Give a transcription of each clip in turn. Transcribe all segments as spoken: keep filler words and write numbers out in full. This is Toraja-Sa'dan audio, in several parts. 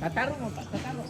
Tatarung, Pak, tatarung.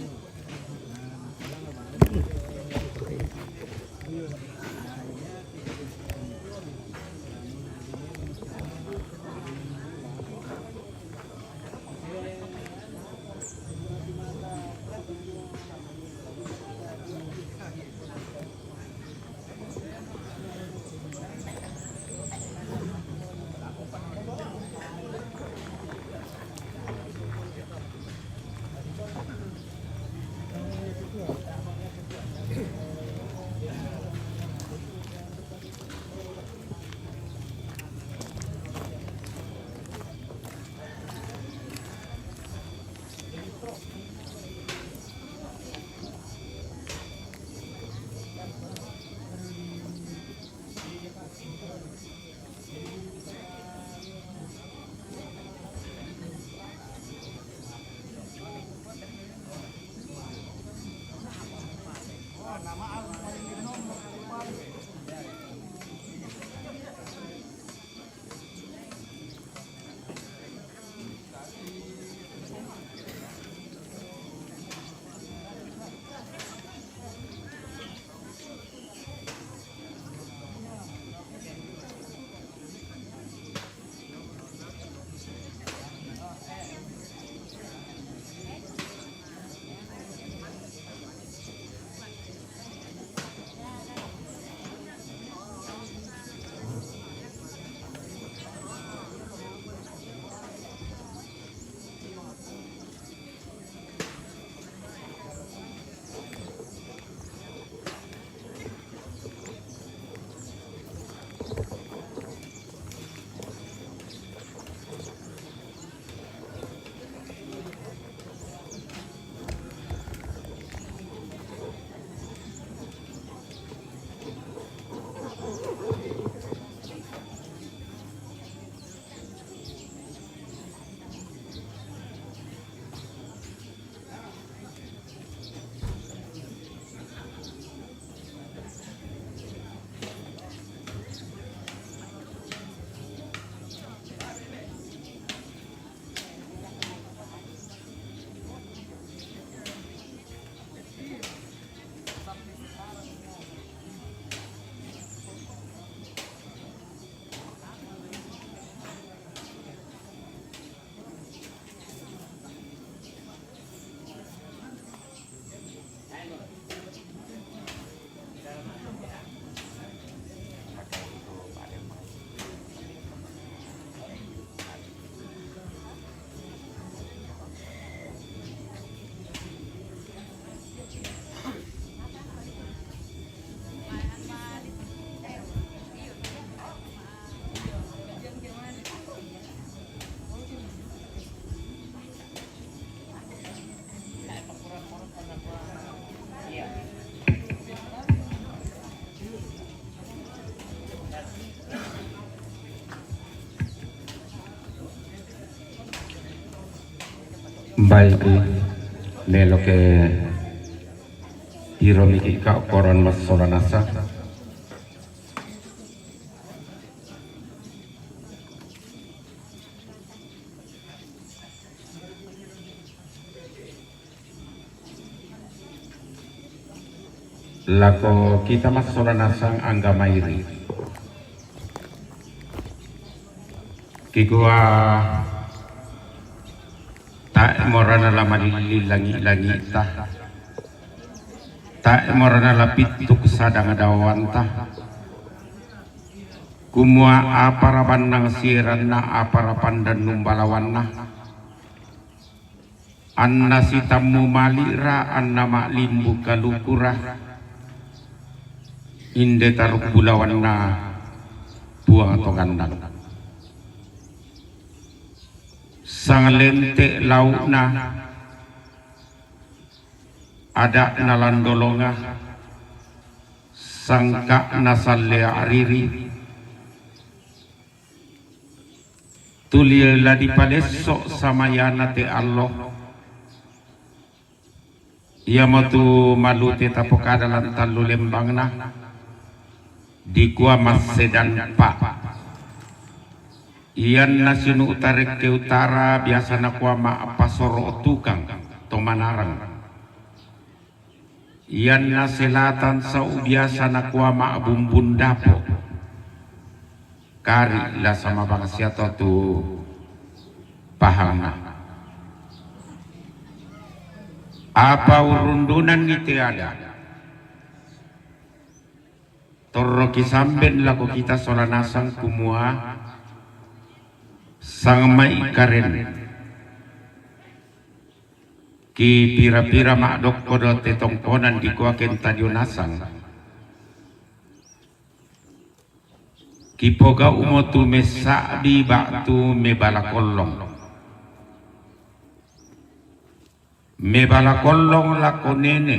Baik, nelo ke iro miki ka koron masola nasa. Lako kita masola nasang angga mairi. Kikua tae morana la malili langi-langi ta. Tae morana la pitu kusadang dawan ta. Kumua apa ra bannang sieranna, apa ra pandannung balawanna, anna sitammu mali'ra, anna ma'limbu kalukura, inde taruk bulawanna Puang to gandang. Sanglente lau'na, ada'na landolonga, sangka'na sallea riri, tuli la dipalesso samayana te allo, iamotu malute tapokada lan tallu lembangna, dikua Massedan Pa. Ianna sinu Tarekke Utara biasa nakua Ma'pasoro Tukang to Manarang. Ianna selatan sau biasa nakua Ma'bumbun Dapo. Kari la samabang siato tu pahangna. Apa urrundunanni te ada? Torroki samben lako kita sola nasang kumua, sangmai karen. Ki pira-pira ma'dokko do te tongkonan dikua kenta dio nasang. Kipogau'mo tu messa'bi ba'tu mebala kollong. Mebala kollong lako nene.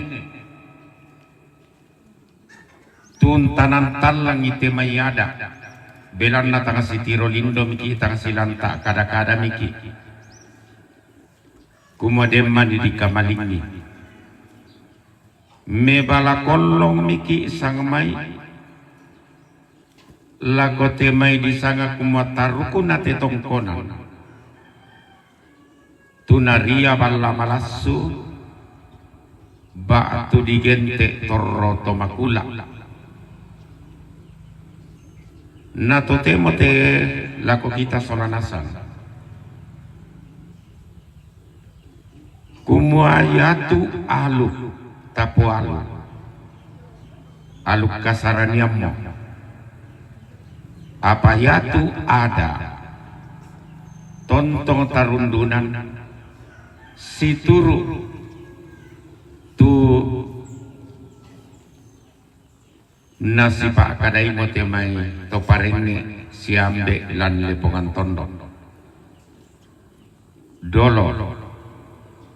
Tuntanan tallangi te mai ada. Belanna tang sitiro lindo miki, tang silanta kada-kada miki. Kumua demmani dikamalingi. Mebala kollong miki sangmai lako te mai disanga kumua tarukuna te tongkonan. Tunaria balla malassu, ba'tu digente torro to makula. Na totemo te lako kita sola nasang. Kumua iatu alu tapoalu. Alu kasaraniammo. Apa iatu ada tontong tarundunan situru tu nasipa'kadaimo te mai to parengnge siambe lan lepongan tondok. Dolo,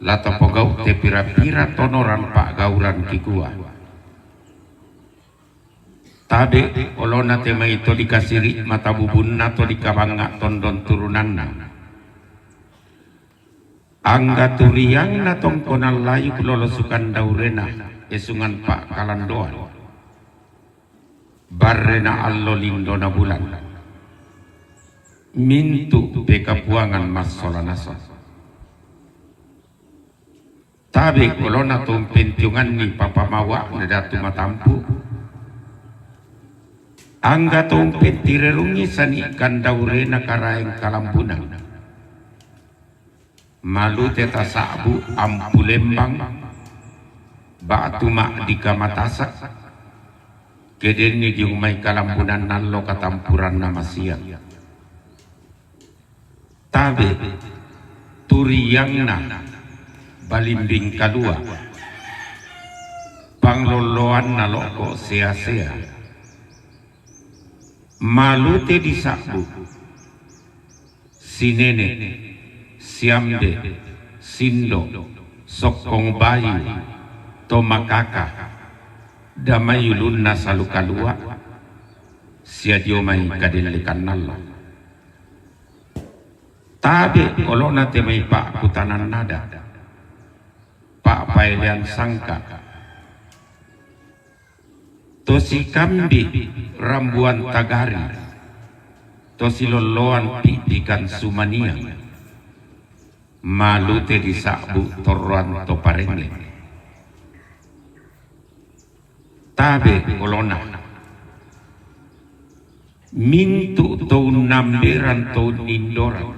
la tapogau te pira-pira tonoran pa'gauran kikua. Tabe olona te mai to dikasiri mata bubunna to dikabangnga tondon turunanna. Angga turiangna tongkonan layuk lolo Sukandaurena, esungan pa'kalandoan. Barrena allo lindona bulan. Mintu pekapuangan massola nasang. Tabe olona to umpentiunganni papamawa'na Datu Matampu. Angga to umpentirerungi sani Kandaurena Karaeng Kalambunan. Malute tasa'bu ampu lembang, ba'tu ma'dika matasak, kedenni diumai Kalambunan nallo katampuranna masiang. Tabe, turiangna balimbing kalua, panglolloanna lo'ko sea-sea. Malute disa'bu, sinene, siambe, sindo, sokkong bayu, to makaka, damai ulunna salu kalua, sia dio mai kadellekan nallo. Tabe olona te mai pa'kutanan nada, pa'paelean sangka, to sikambi rambuan tagari, to silolloan pi'pikan sumaniang, malute disa'bu torroan to parengnge. Tabe olona. Mintu to unnamberan to unnindoran.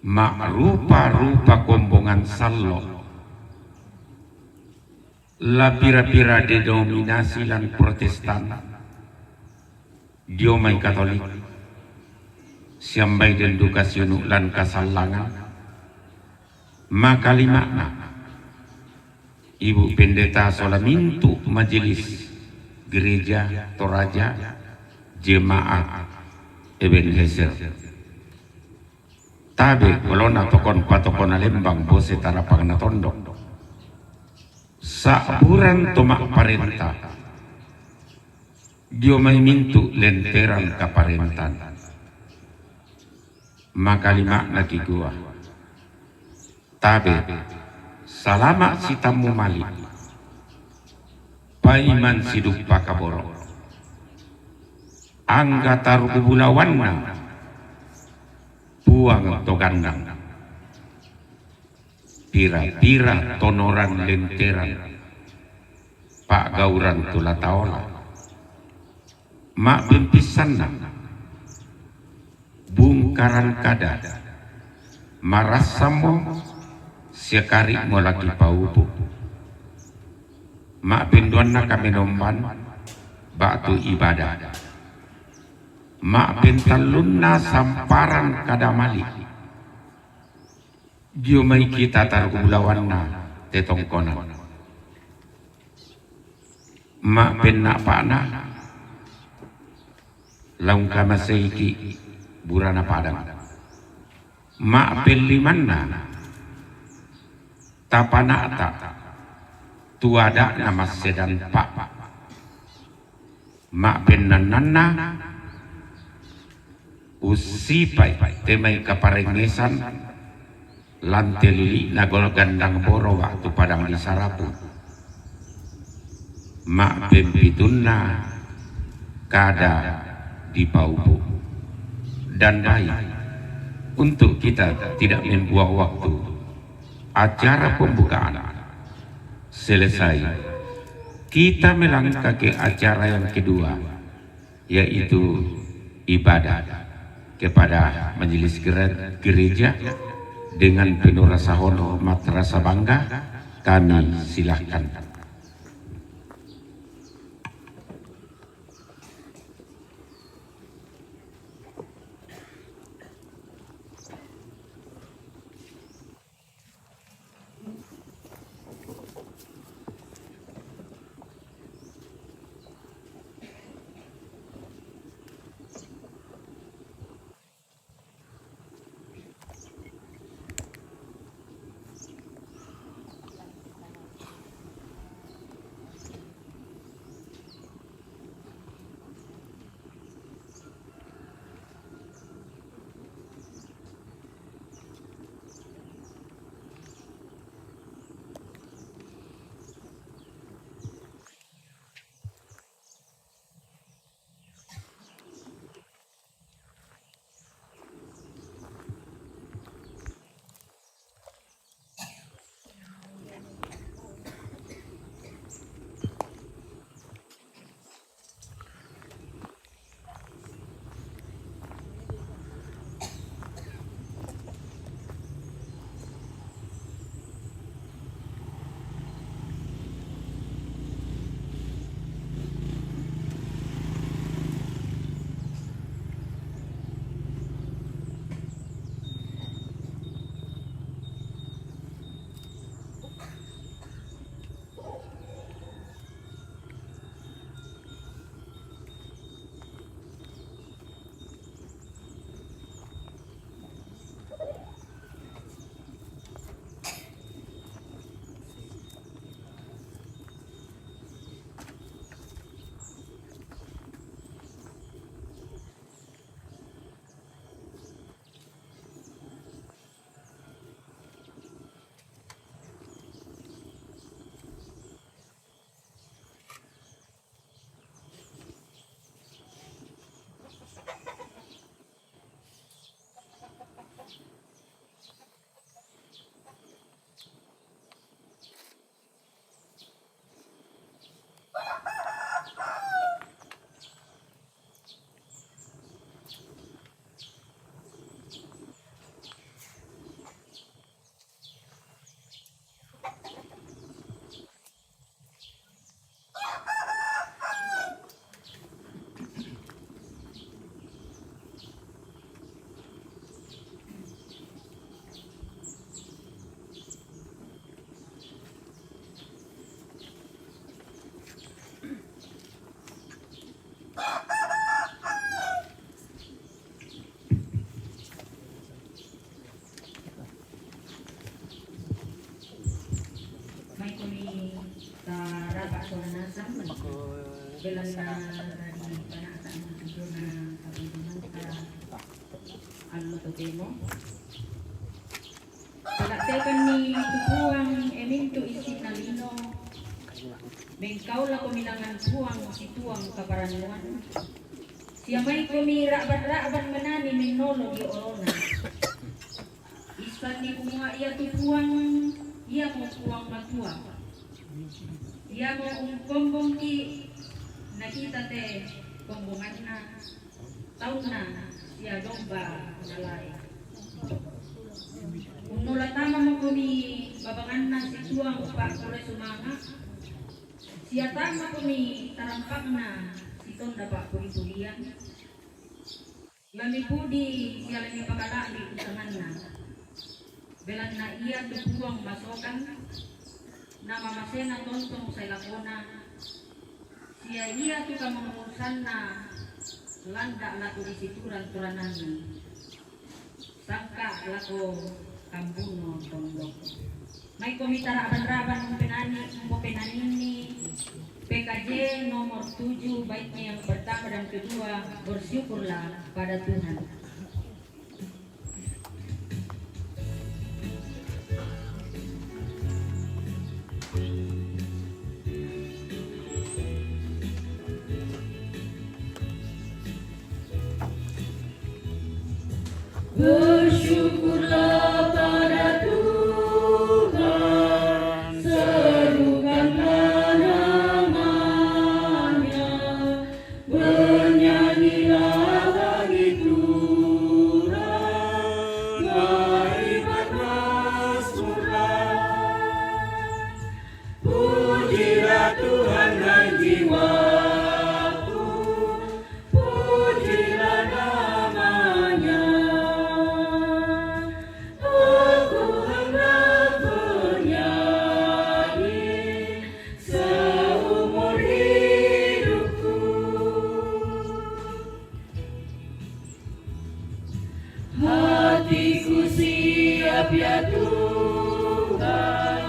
Ma'rupa-rupa kombongan sallo. La pira-pira denominasi lan Protestan. Dio mai Katolik, siambai dendu kasiunu lan kasallangan, makalima'na, Ibu Pendeta sola mintu' majelis gereja Toraja Jemaat Ebenezer. Tabe' olona tokon patokona lembang bose tarapangna tondok. Sa'buran to ma'parenta dio mai mintu' lenteran kaparentan. Makalima'na kikua. Tabe', salama' sitammu mali'. Paiman siduppa kaboro'. Angga tarubulawanna Puang to gannang. Pira-pira tonoran lenteran pa'gauran tu la taola. Ma'pempissanna, bungkaran kada, marassammo sia kari'mo la kipaupu'. Ma'penduanna kamenomban ba'tu ibadah. Ma'pentallunna samparan kada mali'. Dio mai kita tarubulawanna te tongkonan. Ma'penna'pa'na, la ungkamaseiki' burana padang. Ma'pellimanna, tapana'ta tu ada'na massedanpa'. Ma'pennannanna, ussipai te mai kaparengngesan lan te lili'na gol gandang boro ba'tu padang di Sarapu. Ma'pempitunna, kada dipaupu'. Dan baik, untuk kita tidak membuang waktu, acara pembukaan selesai. Kita melangkah ke acara yang kedua, yaitu ibadah kepada majelis gere-, gereja. Dengan penuh rasa hormat, rasa bangga, kami silahkan. Nasang, belanna dari pana'ta mutujuna kabudunanta allo totemo. Palattekanni tu Puang e mintu issi'na lino, mengkaulako milangan Puang situang kaparannuan, sia maikomi ra'bang-ra'bang menani mennolo dio olona. Issenni kumua iatu Puang, iamo Puang Matua. Iamo ungkombongki, na kita te kombonganna, taunna sia domba nalae. Unnola tamamokomi babanganna situang pakkure sumanga, sia tamakomi tarampakna sitonda pappuli-pulian. Lami pudi sia lami pakala'bi utanganna. Belanna iatu Puang masokang, namamasena tontong sai lakona, sia iatu kamangurusanna landa lako disituran-turananni, sangka lako kambuno tondok. Maikomi tara'bang-ra'bang umpenani, umpopenaninni P K J nomor tujuh, baitnya yang pertama dan kedua, bersyukurlah pada Tuhan. Bersyukurlah pada Tuhan, serukanlah nama-Nya, bernyanyilah bagi Tuhan, mari bermazmurlah. Pujilah Tuhan, hai jiwaku, pujilah nama-Nya. Aku hendak bernyanyi seumur hidupku. Hatiku siap, ya Tuhan,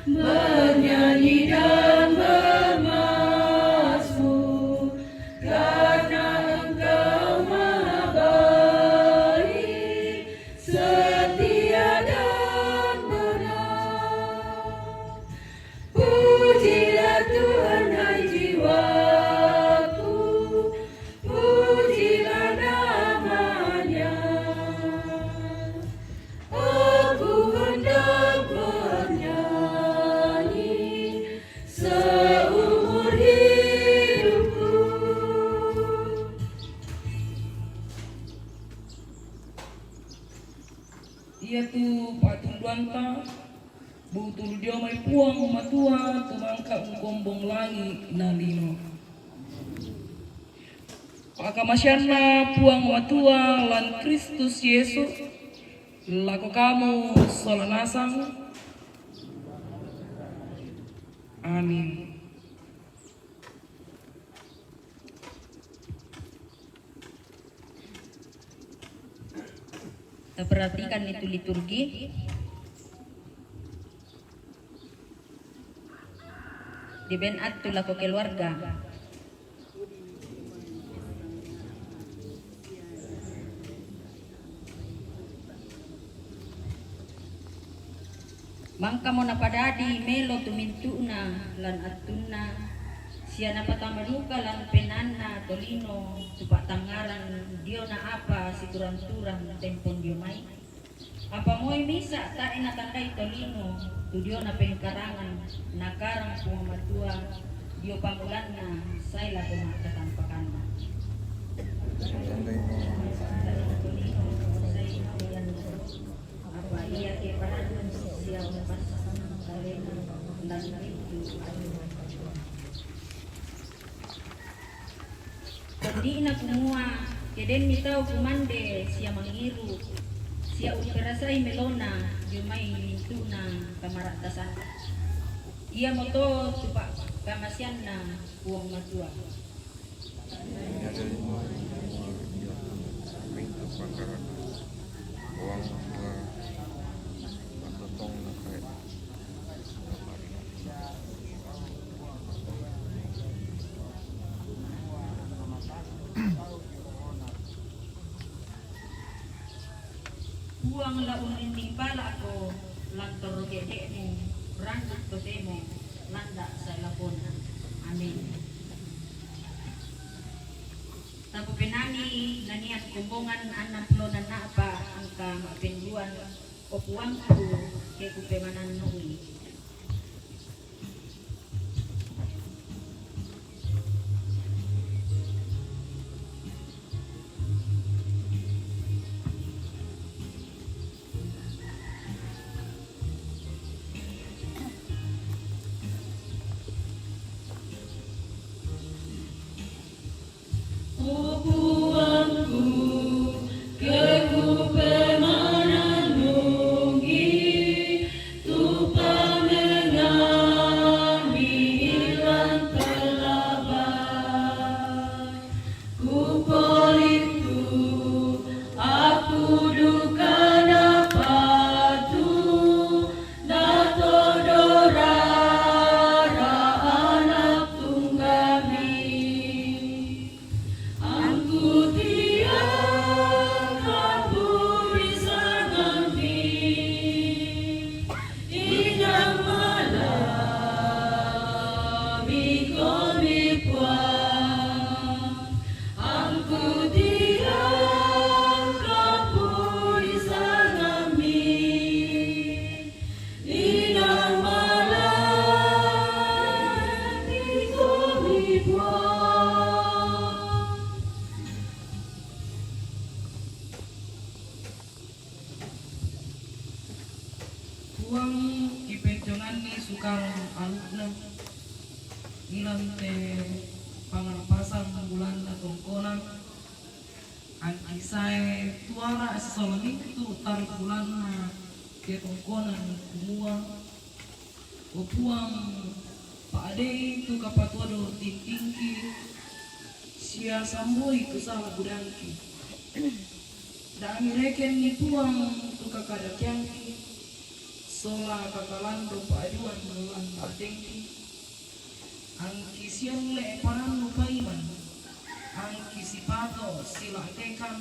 bernyanyi dan bermazmur, karena Engkau maha baik, setia dan benar. Pujilah Tuhan, hai jiwaku, pujilah nama-Nya. Aku hendak bernyanyi seumur hidupku. Iatu pa'tunduanta, butulu dio mai Puang Matua, tu mangka ungkombong langi na lino. Pakamaseanna Puang Matua lan Kristus Yesus, lako kamu sola nasang. Amin. Taperhatikan itu liturgi. Diben attu lako keluarga. Mangkamo napadadi melo tu mintu'na lan attunna, sia napatama duka lan penaanna tolino tu pa'tangngarang diona apa siturang-turang tempon dio mai. Apa moi misa' tae' natandai tolino tu diona pengkarangan nakarang Puang Matua dio pammulanna sae lako ma'katampakanna. Apa iake parannu sia umpassakkang kalena lan rintu. Tondi'na kumua, ke denni tau kumande sia mangiru, sia umperasai melona dio mai mintu'na kamara'tasanna, iamoto tu pa'kamaseanna Puang Matua. Puang, la unninni pala'ko lan torro ke'de'mu, rangi' totemo landa' sae lakona. Amin. Tapopenani nanian kombongan anna pulona na'pa engka ma'penduan, o Puangku, ke kupemanannu'i. O Puangku, ke kupemanannu'i, tu pamengangi lan tellaba. Kupolitu aku duka napatu, natodorara anak tunggami. Angku tiang kapuri sangambi, inang malami komi Puang. Angku tiang kapuri sangambi, inang malami komi Puang. Puang, kipenjonganni sukarang alukna, ilan te pangalapasang bulanna tongkona, angki sae tuara sisola mintu' tarung bulanna te tongkona kumua, O Puang, pa'dei tu kapatuodo tintingki, sia samboi tu sala budangki. Da'mi rekenni Puang tu kakadakeangki, sola kakalanro pa'duan lan batengki. Angki sielle' parannu paiman, angki sipato' sila'tekan,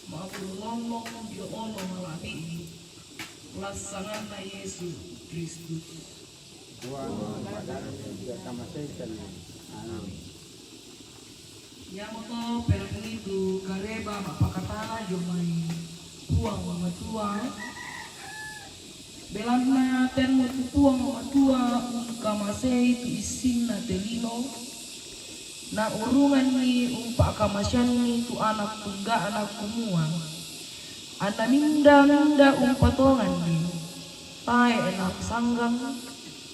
ma'bulu lollong dio olo mala'bi'mi. Lassanganna Yesu Kristus. Puang, pa'dei tu kamaseissanni. Amin. Iamoto perangitu kareba ma'pakatana dio mai Puang Matua. Belanna tenmo tu Puang Matua ungkamasei tu issinna te lino, naurunganni umpa'kamaseanni tu anak tungga'na kumua, anna minda-minda umpatonganni, tae' napasanggang,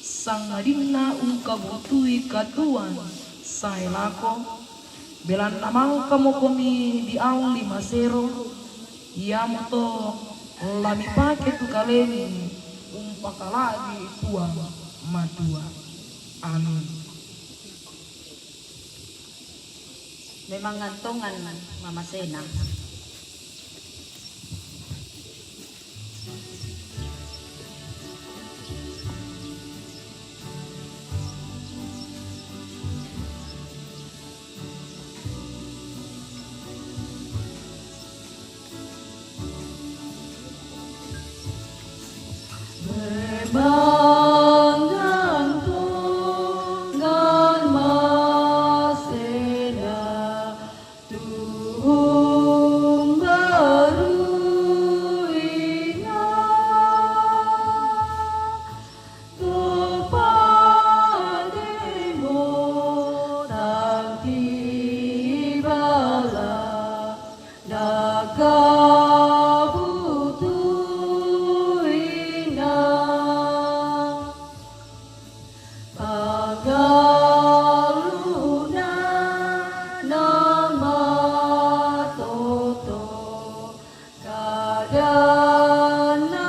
sangadinna ungkabuntui katuoan sae lako, belanna mangkamokomi dialli masero, iamoto la mipake tu kalemi umpakala'bi Puang Matua. Amin. Memang ngantongan mamasena. Mangantongkan masena tuhung baruina, to pa'demo tang tibala nakabutuina. Panggaluna namatoto kadanna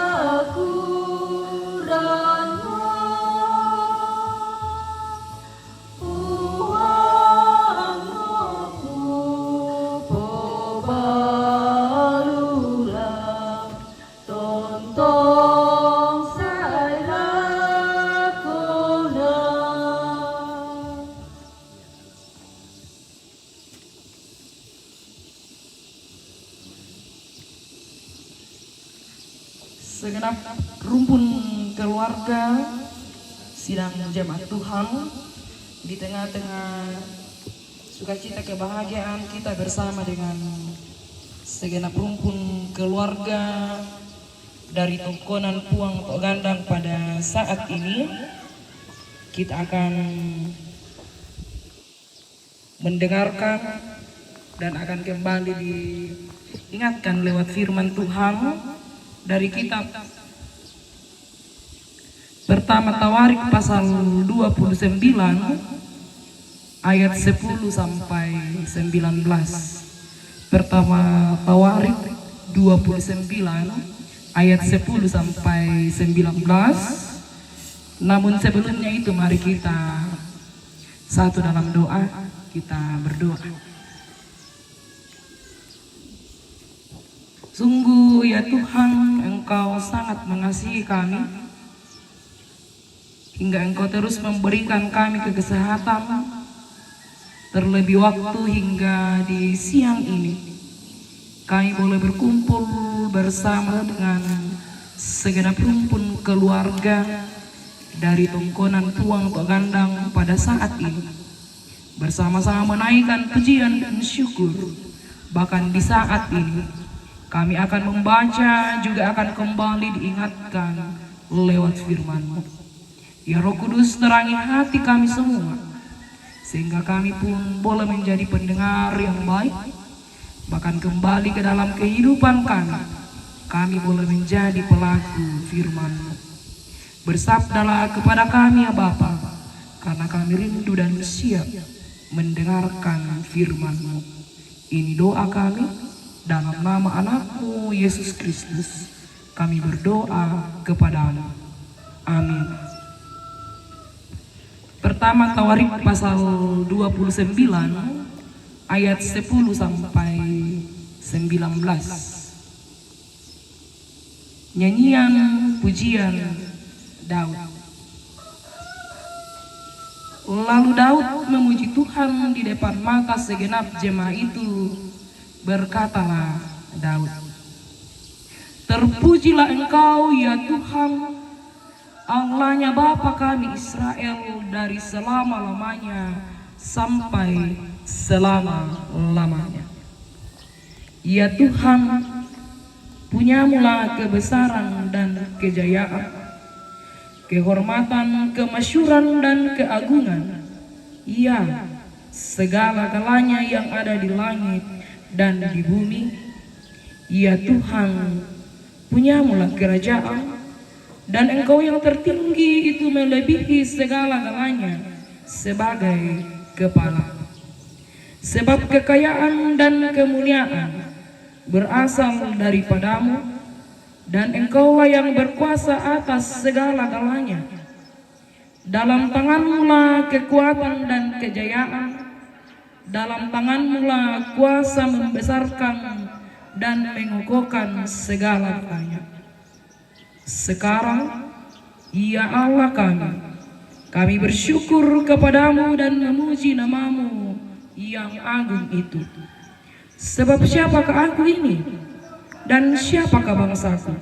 kurangnga. Puang, pobalulang tontong sae lakona. Segenap rumpun keluarga sidang jemaat Tuhan, di tengah-tengah sukacita kebahagiaan kita bersama dengan segenap rumpun keluarga dari Tongkonan Puang Tok Gandang pada saat ini, kita akan mendengarkan dan akan kembali diingatkan lewat firman Tuhan dari kitab Pertama Tawarik pasal dua puluh sembilan ayat sepuluh sampai sembilan belas. Pertama Tawarik dua puluh sembilan ayat sepuluh sampai sembilan belas. Namun sebelumnya itu, mari kita satu dalam doa, kita berdoa. Sungguh ya Tuhan, Engkau sangat mengasihi kami, hingga Engkau terus memberikan kami kesehatan, terlebih waktu hingga di siang ini kami boleh berkumpul bersama dengan segenap rumpun keluarga dari Tongkonan Puang Tok Gandang pada saat ini, bersama-sama menaikkan pujian dan syukur. Bahkan di saat ini, kami akan membaca, juga akan kembali diingatkan lewat firman-Mu. Ya Roh Kudus, terangi hati kami semua, sehingga kami pun boleh menjadi pendengar yang baik, bahkan kembali ke dalam kehidupan kami, kami boleh menjadi pelaku firman-Mu. Bersabdalah kepada kami, ya Bapa, karena kami rindu dan siap mendengarkan firman-Mu. Ini doa kami dalam nama Anak-Mu, Yesus Kristus. Kami berdoa kepada-Mu. Amin. Pertama Tawarik pasal dua puluh sembilan ayat sepuluh sampai sembilan belas. Nyanyian pujian Daud. Lalu Daud memuji Tuhan di depan mata segenap jemaat itu. Berkatalah Daud, "Terpujilah Engkau, ya Tuhan, Allahnya bapa kami Israel, dari selama-lamanya sampai selama-lamanya. Ya Tuhan, punyamulah kebesaran dan kejayaan, kehormatan, kemasyuran, dan keagungan. Ya, segala-galanya yang ada di langit dan di bumi. Ya Tuhan, punyamulah kerajaan, dan Engkau yang tertinggi itu melebihi segala-galanya sebagai kepala. Sebab kekayaan dan kemuliaan berasal daripada-Mu, dan Engkaulah yang berkuasa atas segala-galanya. Dalam tangan-Mulah kekuatan dan kejayaan, dalam tangan-Mulah kuasa membesarkan dan mengokohkan segala-galanya. Sekarang, ya Allah kami, kami bersyukur kepada-Mu dan memuji nama-Mu yang agung itu. Sebab siapakah aku ini? Dan siapakah bangsaku?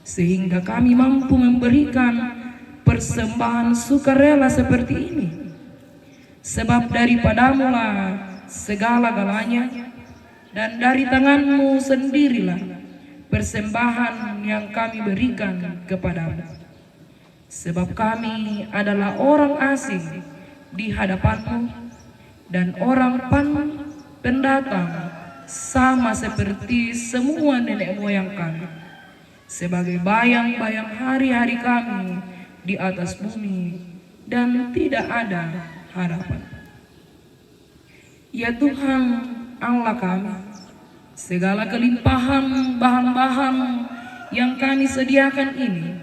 Sehingga kami mampu memberikan persembahan sukarela seperti ini. Sebab daripada-Mulah segala-galanya, dan dari tangan-Mu sendirilah persembahan yang kami berikan kepada-Mu. Sebab kami adalah orang asing di hadapan-Mu, dan orang pan-, pendatang, sama seperti semua nenek moyang kami. Sebagai bayang-bayang hari-hari kami di atas bumi, dan tidak ada harapan." Ya Tuhan, Allah kami, segala kelimpahan bahan-bahan yang kami sediakan ini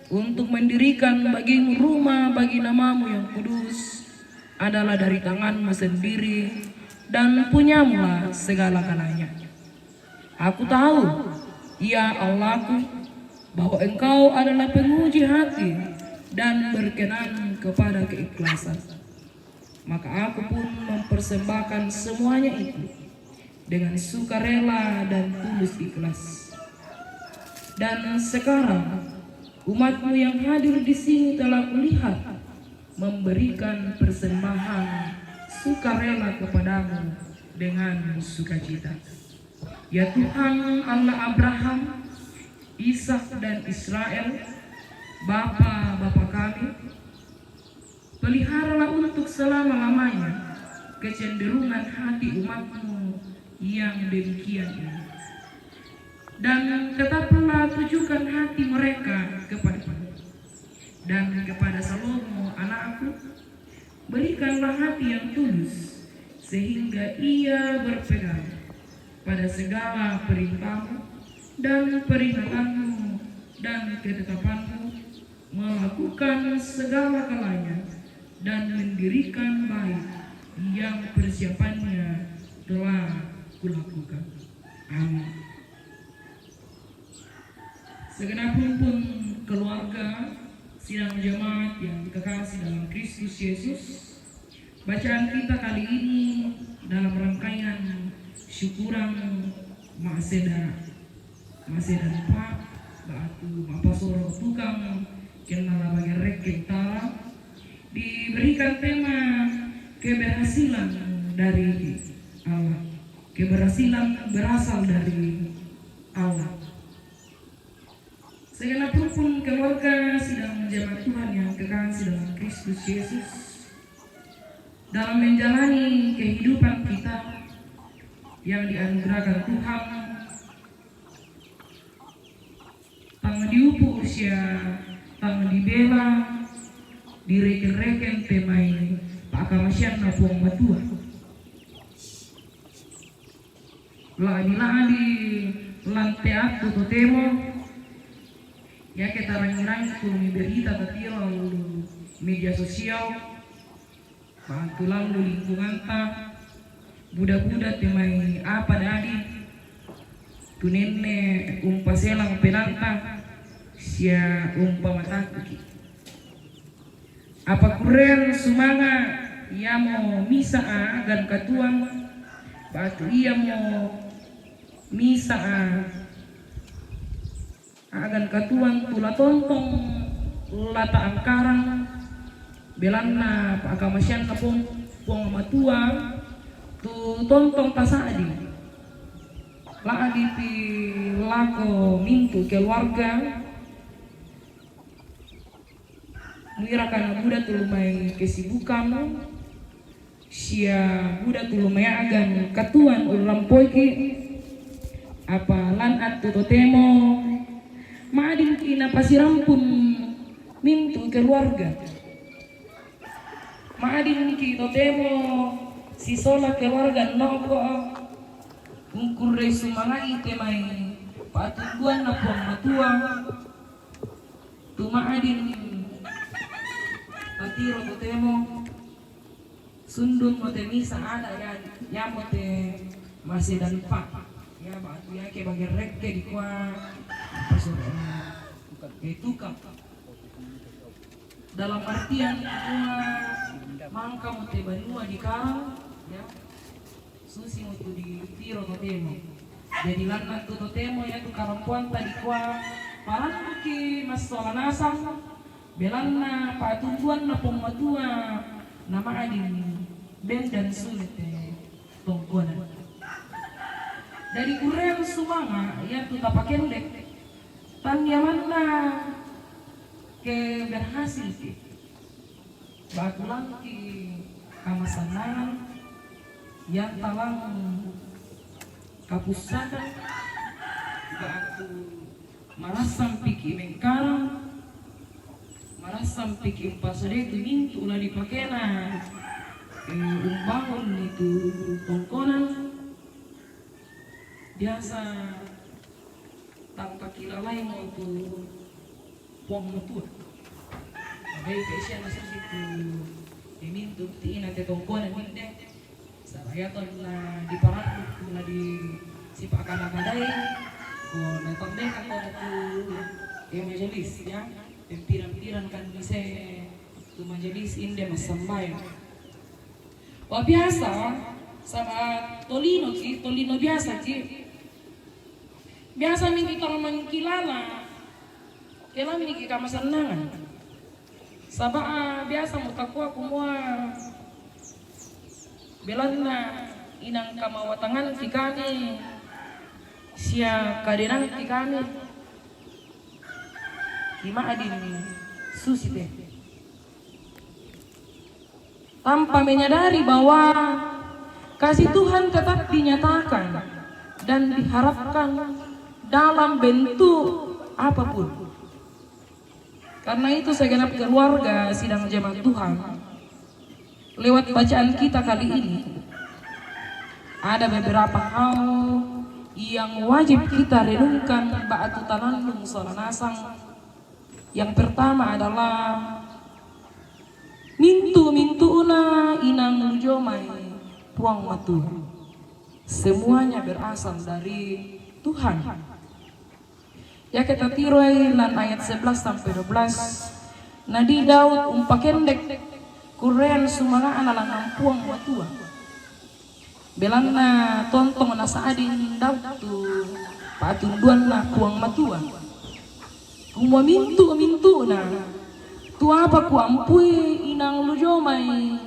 untuk mendirikan bagi-Mu rumah bagi nama-Mu yang kudus adalah dari tangan-Mu sendiri, dan punyamulah segala-galanya. Aku tahu, ya Allahku, bahwa Engkau adalah penguji hati dan berkenan kepada keikhlasan. Maka aku pun mempersembahkan semuanya itu dengan sukarela dan tulus ikhlas. Dan sekarang, umatmu yang hadir di sini telah kulihat memberikan persembahan sukarela kepadamu dengan sukacita. Ya Tuhan Allah Abraham, Ishak dan Israel, Bapa-bapa kami, peliharalah untuk selama-lamanya kecenderungan hati umatmu yang demikian ini. Dan tetaplah tujukan hati mereka kepadamu. Dan kepada Salomo anakku, berikanlah hati yang tulus, sehingga ia berpegang pada segala perintahmu dan peringatanmu dan ketetapanmu, melakukan segala-galanya dan mendirikan bait yang persiapannya telah kulakukan. Amin. Segenap rumpun keluarga sidang jemaat yang kekasih dalam Kristus Yesus, bacaan kita kali ini dalam rangkaian syukuran Maseda, Maseda Pa, batu mapasoro tukang kenala bagerek kentara, diberikan tema keberhasilan dari Allah. Keberhasilan berasal dari Allah. Segenap rumpun keluarga sidang jemaat Tuhan yang kekasih dalam Kristus Yesus, dalam menjalani kehidupan kita yang dianugerahkan Tuhan, tang diupu usia, tang dibela, direken-reken temai pa'kamasianna Puang Matua. La'bi-la'bi lan te attu totemo, iake tarangi-rangi tu miberita tatiro lu media sosial, batu lallu lingkunganta, buda-buda temai apa dadi, tu nenne umpaselang penanta, sia umpamatakkuki. Apa kurrean sumanga iamo misa agan katuang, batu iamo misa agan katuang tu la tontong lata angkarang, belanna pa'kamasianna Puang, Puang Matua, tu tontong tasa'di. La'bipi lako mintu keluarga, muiraka na buda tu lumai kesibukan, sia buda tu lumai agan katuang ullampoiki, apa lan attu totemo ma'dinki napasirampun mintu keluarga. Ma'dinki totemo sisola keluarga noko ungkurre sumanga'i temai pa'tunduanna Puang Matua. Tu ma'din tatiro totemo sundun mo te misa ada ya, yamo te Maseda Pa. Ya, ba, yake bagerekke dikua apa suruh, eh, tukang. Dalam artian dikua mangka mo te banua dikarang, ya. Susi mo tu ditiro totemo. Jadi lanna tu totemo iatu karampoanta dikua parannuki massola nasang, belanna pa'tunduanna Puang Matua na ma'din bendan sule te tongkonan. Jadi kurreang sumanga iatu tapakendek, tannia manna ke berhasil ki. Bakulangki kamasannangan, yang talang kapussakan, batu marassang piki mengkarang, marassang piki umpasodeki mintu la dipakena, eh, umbangun itu tongkonan. Biasa tampakilalaimo tu Puang Matua. Baik, Aisyah, masuk situ. Dimintu tiina te tongkonan minde. Sarayaton na diparannu, na di sipakada-kadai. Ko na tondeka ko tu, eh, majelis, ya. Pempiran-piran kan bisa tu majelis inde massambayang. Wa biasa sama tolino ki, tolino biasa ki. Biasa mi kita mangkilala, kela mi ki kamasannangan. Saba' biasa mo takua kumua belanna inang kamawatangan ki kami sia kadenang ki kami, ki ma'adin susi te. Tanpa menyadari bahwa kasih Tuhan tetap dinyatakan dan diharapkan dalam bentuk apapun. Karena itu, segenap keluarga sidang jemaat Tuhan, lewat bacaan kita kali ini, ada beberapa hal yang wajib kita renungkan ba'tu tanannung sola nasang. Yang pertama adalah mintu-mintu'na inang lujomai Puang Matua. Semuanya berasal dari Tuhan. Iake tatiroi lan ayat sebelas sampai dua belas, nadi Daud umpakendek kurrean sumanga'na langngan Puang Matua. Belanna tontong nasa'ding Daud tu pa'tunduanna Puang Matua. Kumua mintu-mintu'na, tu apa kuampui inang lujomai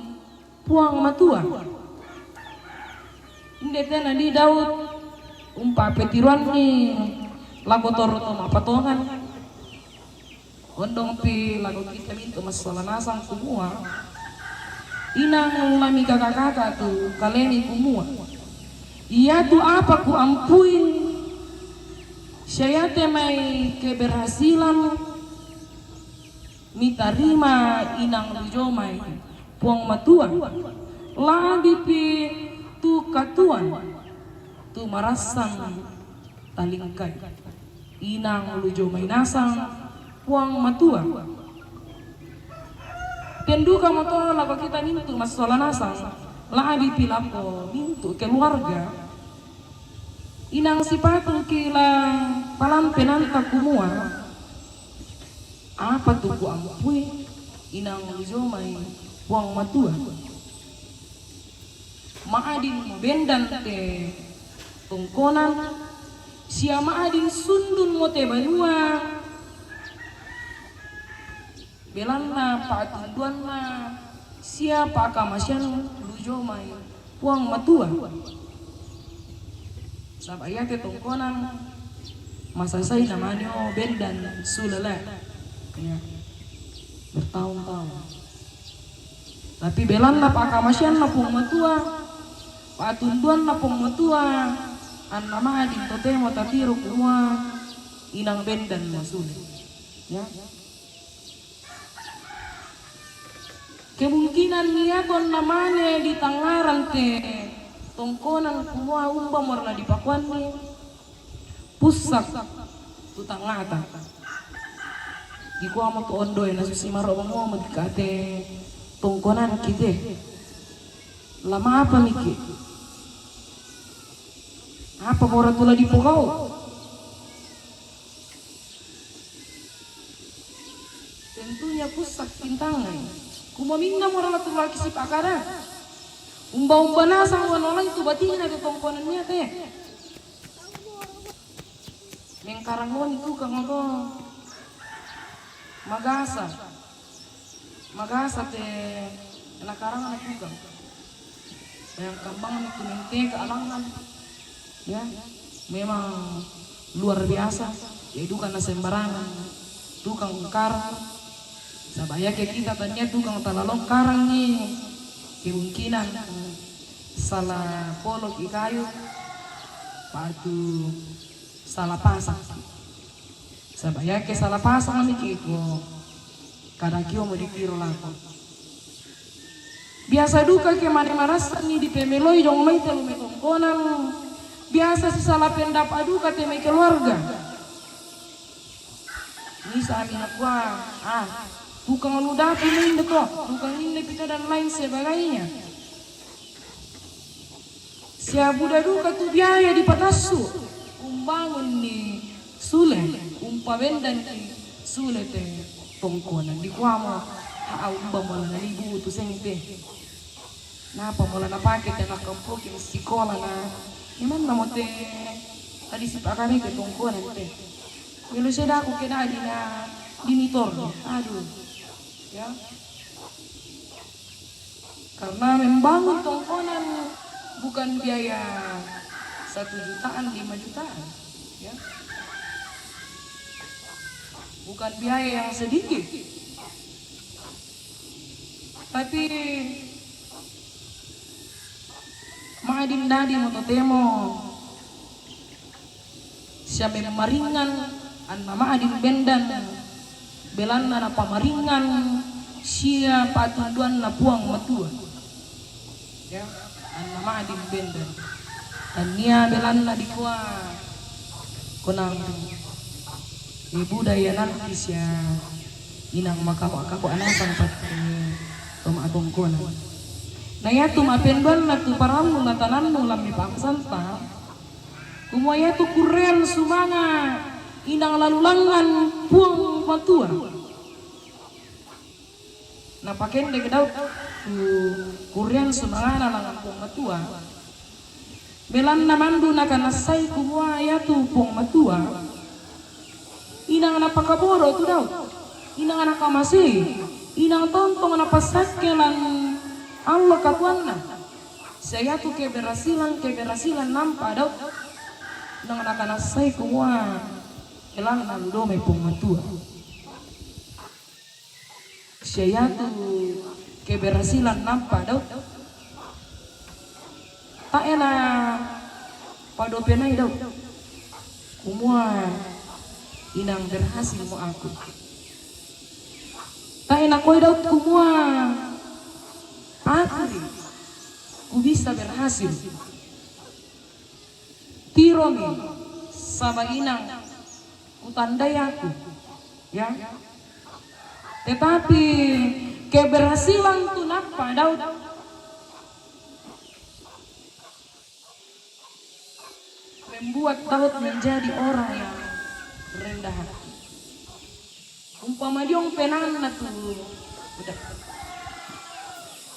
Puang Matua. Inde tena di Daud umpa'petiruanni lako torro to ma'patongan. Ondongpi lako kita mintu massola nasang kumua, inang lami kaka-kaka tu kalemi kumua, iatu apa kuampui sia iate mai keberhasilan mitarima inang lujomai Puang Matua, labipi tu katuoan, tu marassang talingkai. Inang lujomai nasang Puang Matua. Ten dukamo to lako kita mintu massola nasang, labipi lako mintu keluarga. Inang sipatuki la palampenanta kumua, apa tu kuampui inang lujomai Puang Matua. Ma'din mo bendan te tongkonan, sia ma'din sundun mo te banua, belanna pa'tunduanna sia pa'kamasean lujomai Puang Matua. Saba' iate tongkonan masasai namaneo bendan sulala, ya, bertahun-tahun. Tapi belanna pa'kamaseanna Puang Matua, pa'tunduanna Puang Matua, anna ma'din totemo tatiru kumua inang bendan masule. Ya. Kemungkinan iatu namane di tangngarang te tongkonan kumua umba mora nadipakuanni pussak tu tangngata. Dikuamo tu ondoe nasusi maro bangomo dikate tongkonan kite. Lama apa miki? Apa mora tu la dipogau? Tentunya pussak pintangngai. Kumua minna mora la tu laki sipakada. Umba-umba nasang wanolai tu batinna tu tongkonan iate. Mengkarang moni tukang oto. Magasa. Magasa te nakarangna tukang. Yang kambang itu mentega alangan. Ya, memang luar biasa. Ya, dukana sembarangan tukang karang. Saba' iake kita tania tukang talalong karangi, kemungkinan sala poloki kayu, patu sala pasang. Saba' iake sala pasang miki ko, kadakio mo dikiro lako. Biasa duka ke mane marassanni dipemeloi jong mai te lume tongkonan. Biasa sisala pendapa' duka te mai keluarga. Misa ami nakua, ah, tukang ludapi mi inde to, tukang inde pita dan lain sebagainya. Sia buda duka tu biaya dipatassu umbangunni sule, umpabendanni sule te tongkonan. Dikuamo, ha, umbamo la nanibu tu seng te. Napa mo la napake te nakkampoki sikola na, imanna mo te Adi sipakare ke tongkonan te. Melo sedaku ke dadi na dinitor. Aduh. Ya. Karena membangun tongkonan bukan biaya satu jutaan, lima jutaan. Ya. Bukan biaya yang sedikit. Tapi madin dadi mo totemo sia memmaringan, anna madin bendan, belanna napamaringan sia patunduanna Puang Matua. Ya, anna madin bendan. Tannia belanna dikua konang, e, budaya nanti sia inang makawa-kawa anasang pati toma tongkonan. Na iatu mapenduanna tu parallu na tanannu lammi pamasanta, kumua iatu kurrean sumanga inang lalulangan Puang Matua. Napakendek Daud tu kurrean sumangana langan Puang Matua. Belanna mandu nakanassai kumua iatu Puang Matua inang napakabodo tu Daud, inang nakamasei, inang tontong napassakke lan allo katuoanna. Sia iatu keberhasilan-keberhasilan nampa Daud inang nakanassai kumua belanna lu domai Puang Matua. Sia iatu keberhasilan nampa Daud tae napadopenai Daud kumua inang berhasil mo aku. Tae nakoi Daud kumua aku ri kubisa berhasil. Tiromi, saba inang kutandai aku. Ya. Tetapi keberhasilan tu nappa Daud membuat Daud menjadi orang yang rendah hati. Umpama diong penanna tu, udah.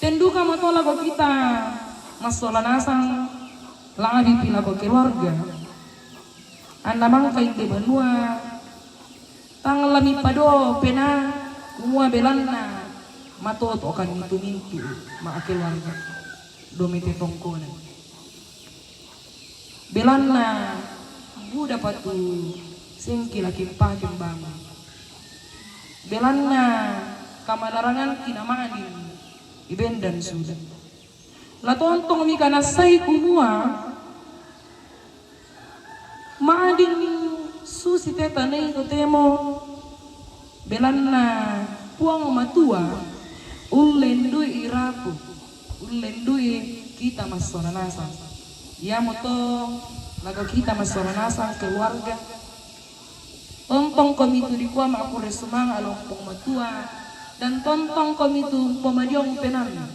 Tenduka mato lako kita massola nasang, labi pi lako keluarga. Anna mangka inde banua, tang lami pado pena kumua belanna matotokan itu mintu ma keluarga. Domete tongkonan. Belanna buda patu sengki laki pake bangun. Belanna kamanarangan kinamadin ibendan sudah. La tontong mi kanassai kumua madin susi te tanai totemo. Belanna Puang Matua ullendui iraku, ullendui kita massona nasang. Iamoto lako kita massona nasang keluarga. Tontong komi tu dikua makkure sumanga lompong matua, dan tontong komi tu pomadiong penanna.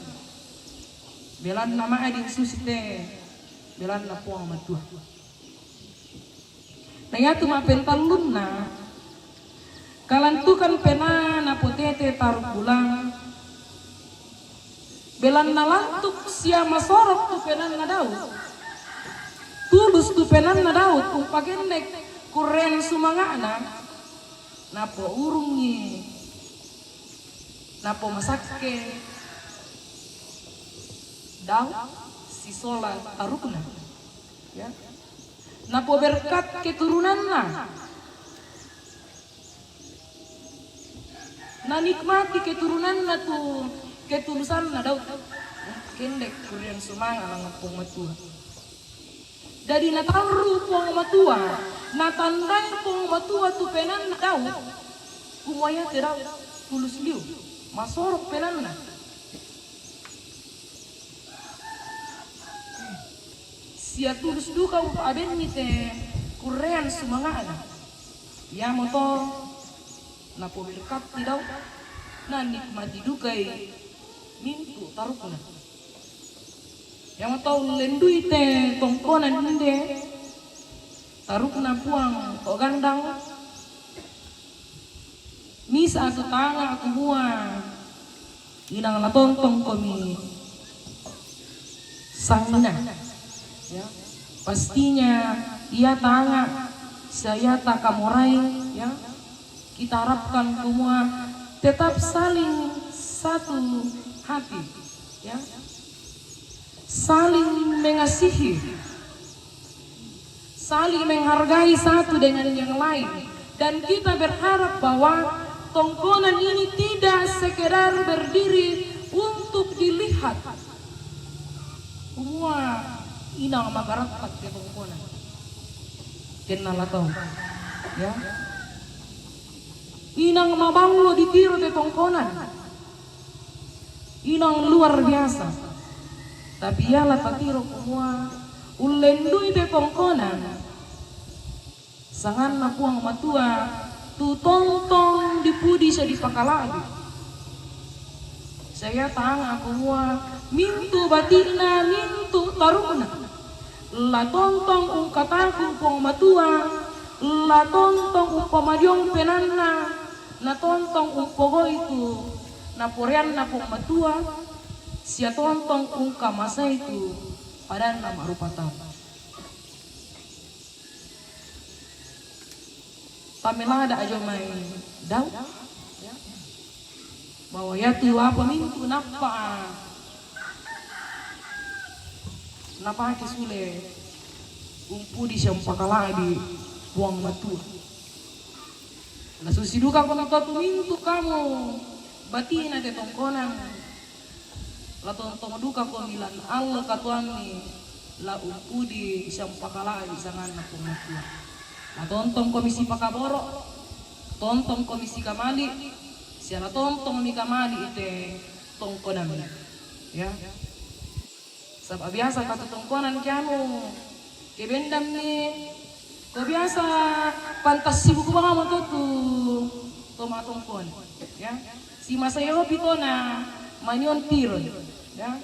Belanna madin susi te, belanna Puang Matua. Na iatu mappentallunna, kalantukan pena napotete taruk bulan. Belanna lantuk sia masorok tu penanna Daud. Tulus tu penanna Daud, umpakendek kurrean sumanga'na, napo urungi, napo masakke Daud sisola tarukna. Ya. Napoberkat keturunanna. Nanikmati keturunanna tu ketulusanna Daud. Kendek kurrean sumanga langan Puang Matua. Jadi natarru Puang Matua, natandai Puang Matua tu penanna Daud. Kumua iate Daud tulus liu, masorok penanna. Sia tulus duka umpabenni te kurrean sumanga'na. Iamoto napoberkatti Daud, nanikmati dukai mintu tarukna. Iamoto ullendui te tongkonan inde tarukna Puang to gandang. Misa tu tanga kumua inang natontong komi sangina. Ya, pastinya Ia tanga, saya tak kamorai, ya. Kita harapkan kumua tetap saling satu hati, ya. Saling mengasihi, saling menghargai satu dengan yang lain. Dan kita berharap bahwa tongkonan ini tidak sekedar berdiri untuk dilihat. Kumua inang magaratak te tongkonan. Kenal atau? Ya. Inang mabango di tiro te tongkonan. Inang luar biasa. Tapi iala tatiro kumua ullendui te tongkonan. Sanganna Puang Matua tu tontong dipudi sia dipakalabi. Saya tanga kumua mintu bati'na, mintu tarukna. La tontong ungkataku Puang Matua, la tontong umpamadiong penanna, na tontong umpogoi tu naporeanna Puang Matua, sia tontong ungkamasai tu padanna ma'rupa tau. Tamelada ajo mai Daud, ya. Bahwa iatu apa mintu nappa napake sule umpudi sia umpakalabi Puang Matua. La susi duka komi to tu mintu kamu bati'na te tongkonan. La tontong duka komi lan allo katuoammi la umpudi sia umpakalabi sanganna Puang Matua. La tontong komi sipakaboro, tontong komi sikamali, sia la tontong mi kamali te tongkonammi. Ya. Saba biasa katu tongkonan kianu, ke bendammi, ko biasa pantas sibuk banget to tu to matongkon. Ya. Si masa yopi tona manion tiron. Ya.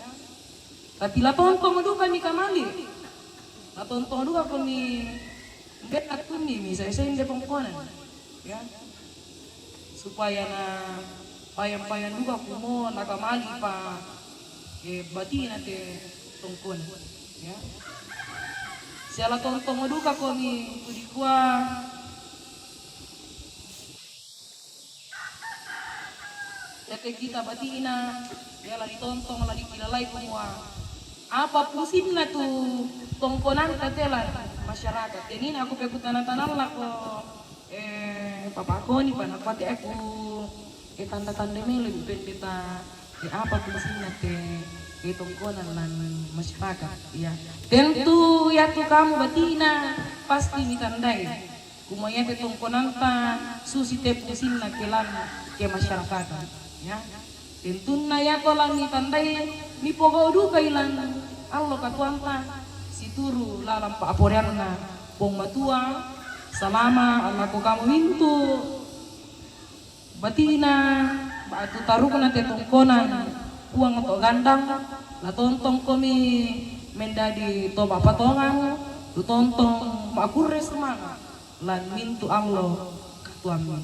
Tapi la tontong duka mi kamali. La tontong duka komi Mbe attummi mi sai-sai inde pongkonan, ya. Supaya na payang-payang duka kumo nakamali pa, eh, batina te tongkonan, ya. Siala tontong duka komi kudikua. Yake kita batina, ya, la ditontong, la dikilalai kumua apa fungsinna tu tongkonanta te lan masyarakat. Jadi ini aku pekutana-tanang lako, eh, papakoni pa napate aku, eh, tanda-tanda melo pendeta, eh, apa fungsinna te, eh, tongkonan lan masyarakat. Ya, tentu ya tu kamu batina pasti mitandai. Kumua iate tongkonanta susi te fungsinna ke lan kemasyarakatan, ya. Tentunna iato la mitandai, mipogau dukai lan allo katuoanta, situru lalan pa'poraianna Puang Matua, salama allako kamu mintu batina, ba'tu tarukna te tongkonan Puang to gandang, la tontongkomi mendadi to ma'patongan, tu tontong ma'kurre sumanga' lan mintu allo katuoammi.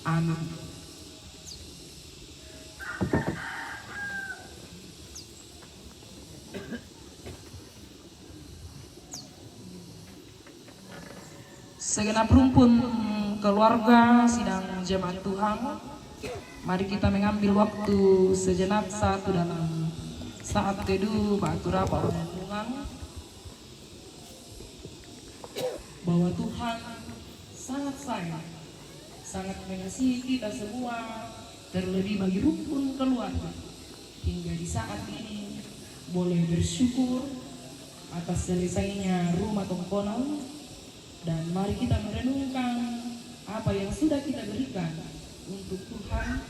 Amin. Segenap rumpun keluarga sidang jemaat Tuhan, mari kita mengambil waktu sejenak satu dalam saat teduh ba'tu rapa' renungan, bahwa Tuhan sangat sayang, sangat mengasihi kita semua, terlebih bagi rumpun keluarga. Hingga di saat ini boleh bersyukur atas selesainya rumah tongkonan, dan mari kita merenungkan apa yang sudah kita berikan untuk Tuhan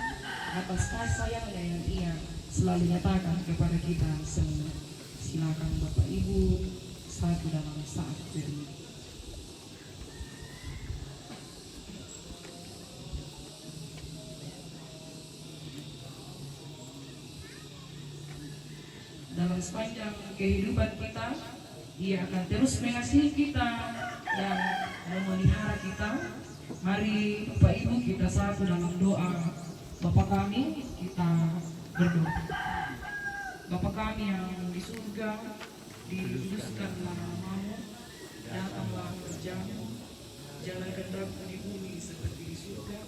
atas kasih sayangnya yang Ia selalu nyatakan kepada kita semua. Silakan Bapak Ibu, satu dalam saat teduh. Dalam sepanjang kehidupan kita, Ia akan terus mengasihi kita dan memelihara kita. Mari, Bapak Ibu, kita satu dalam doa. Bapa kami, kita berdoa. Bapa kami yang di surga, dikuduskanlah nama-Mu, Datanglah kerjamu, jalanan kehendakmu di bumi seperti di surga.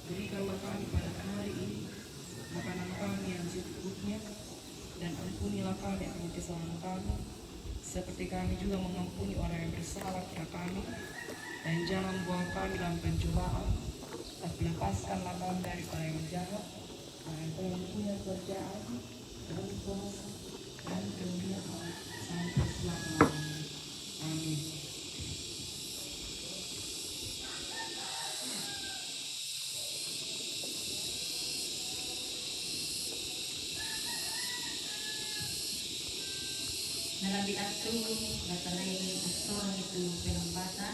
Berikanlah kami pada hari ini makanan kami yang secukupnya, dan ampunilah kami akan kesalahan kami, seperti kami juga mengampuni orang yang bersalah kepada kami, dan jangan buang kami dalam pencobaan, tapi lepaskanlah kami daripada yang jahat. Karena Engkau yang punya kerajaan, dan kuasa, dan kemuliaan sampai selama-lamanya. Amin. Nalambi' attu, natanai assorong itu pelambata.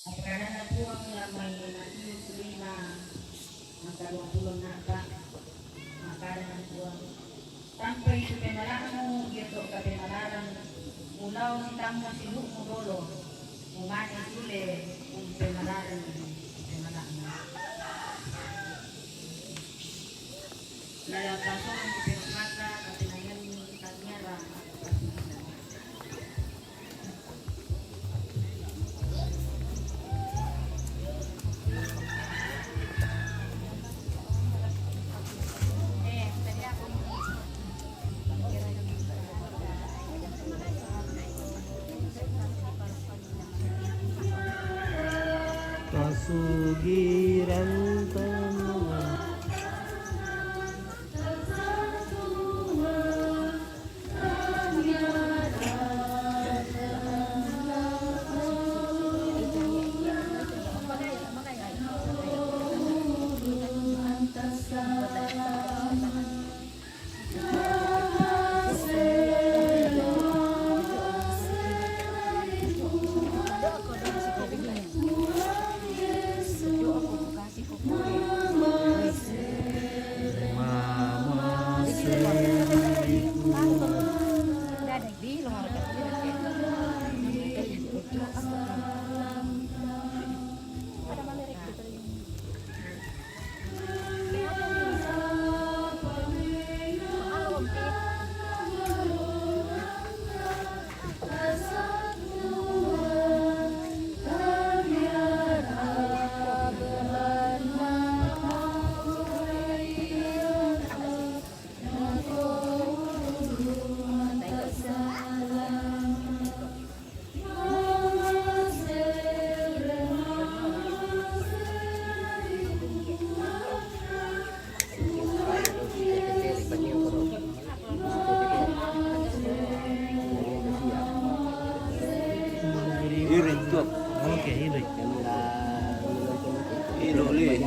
Apakadana Puang lambai Matius lima angka dua puluh enneng, Pak. Makadana Puang, tampai tu pemala'mu dio to kapemalarang, mulao sitammu sibu'mu dolo, mumane sule umpemalarang pemala'mu. Lada pasong tu pemalata, kapenanganni tangiara. Pasugiran tanah. Irit tuh. Oke, irit. Ilo, li.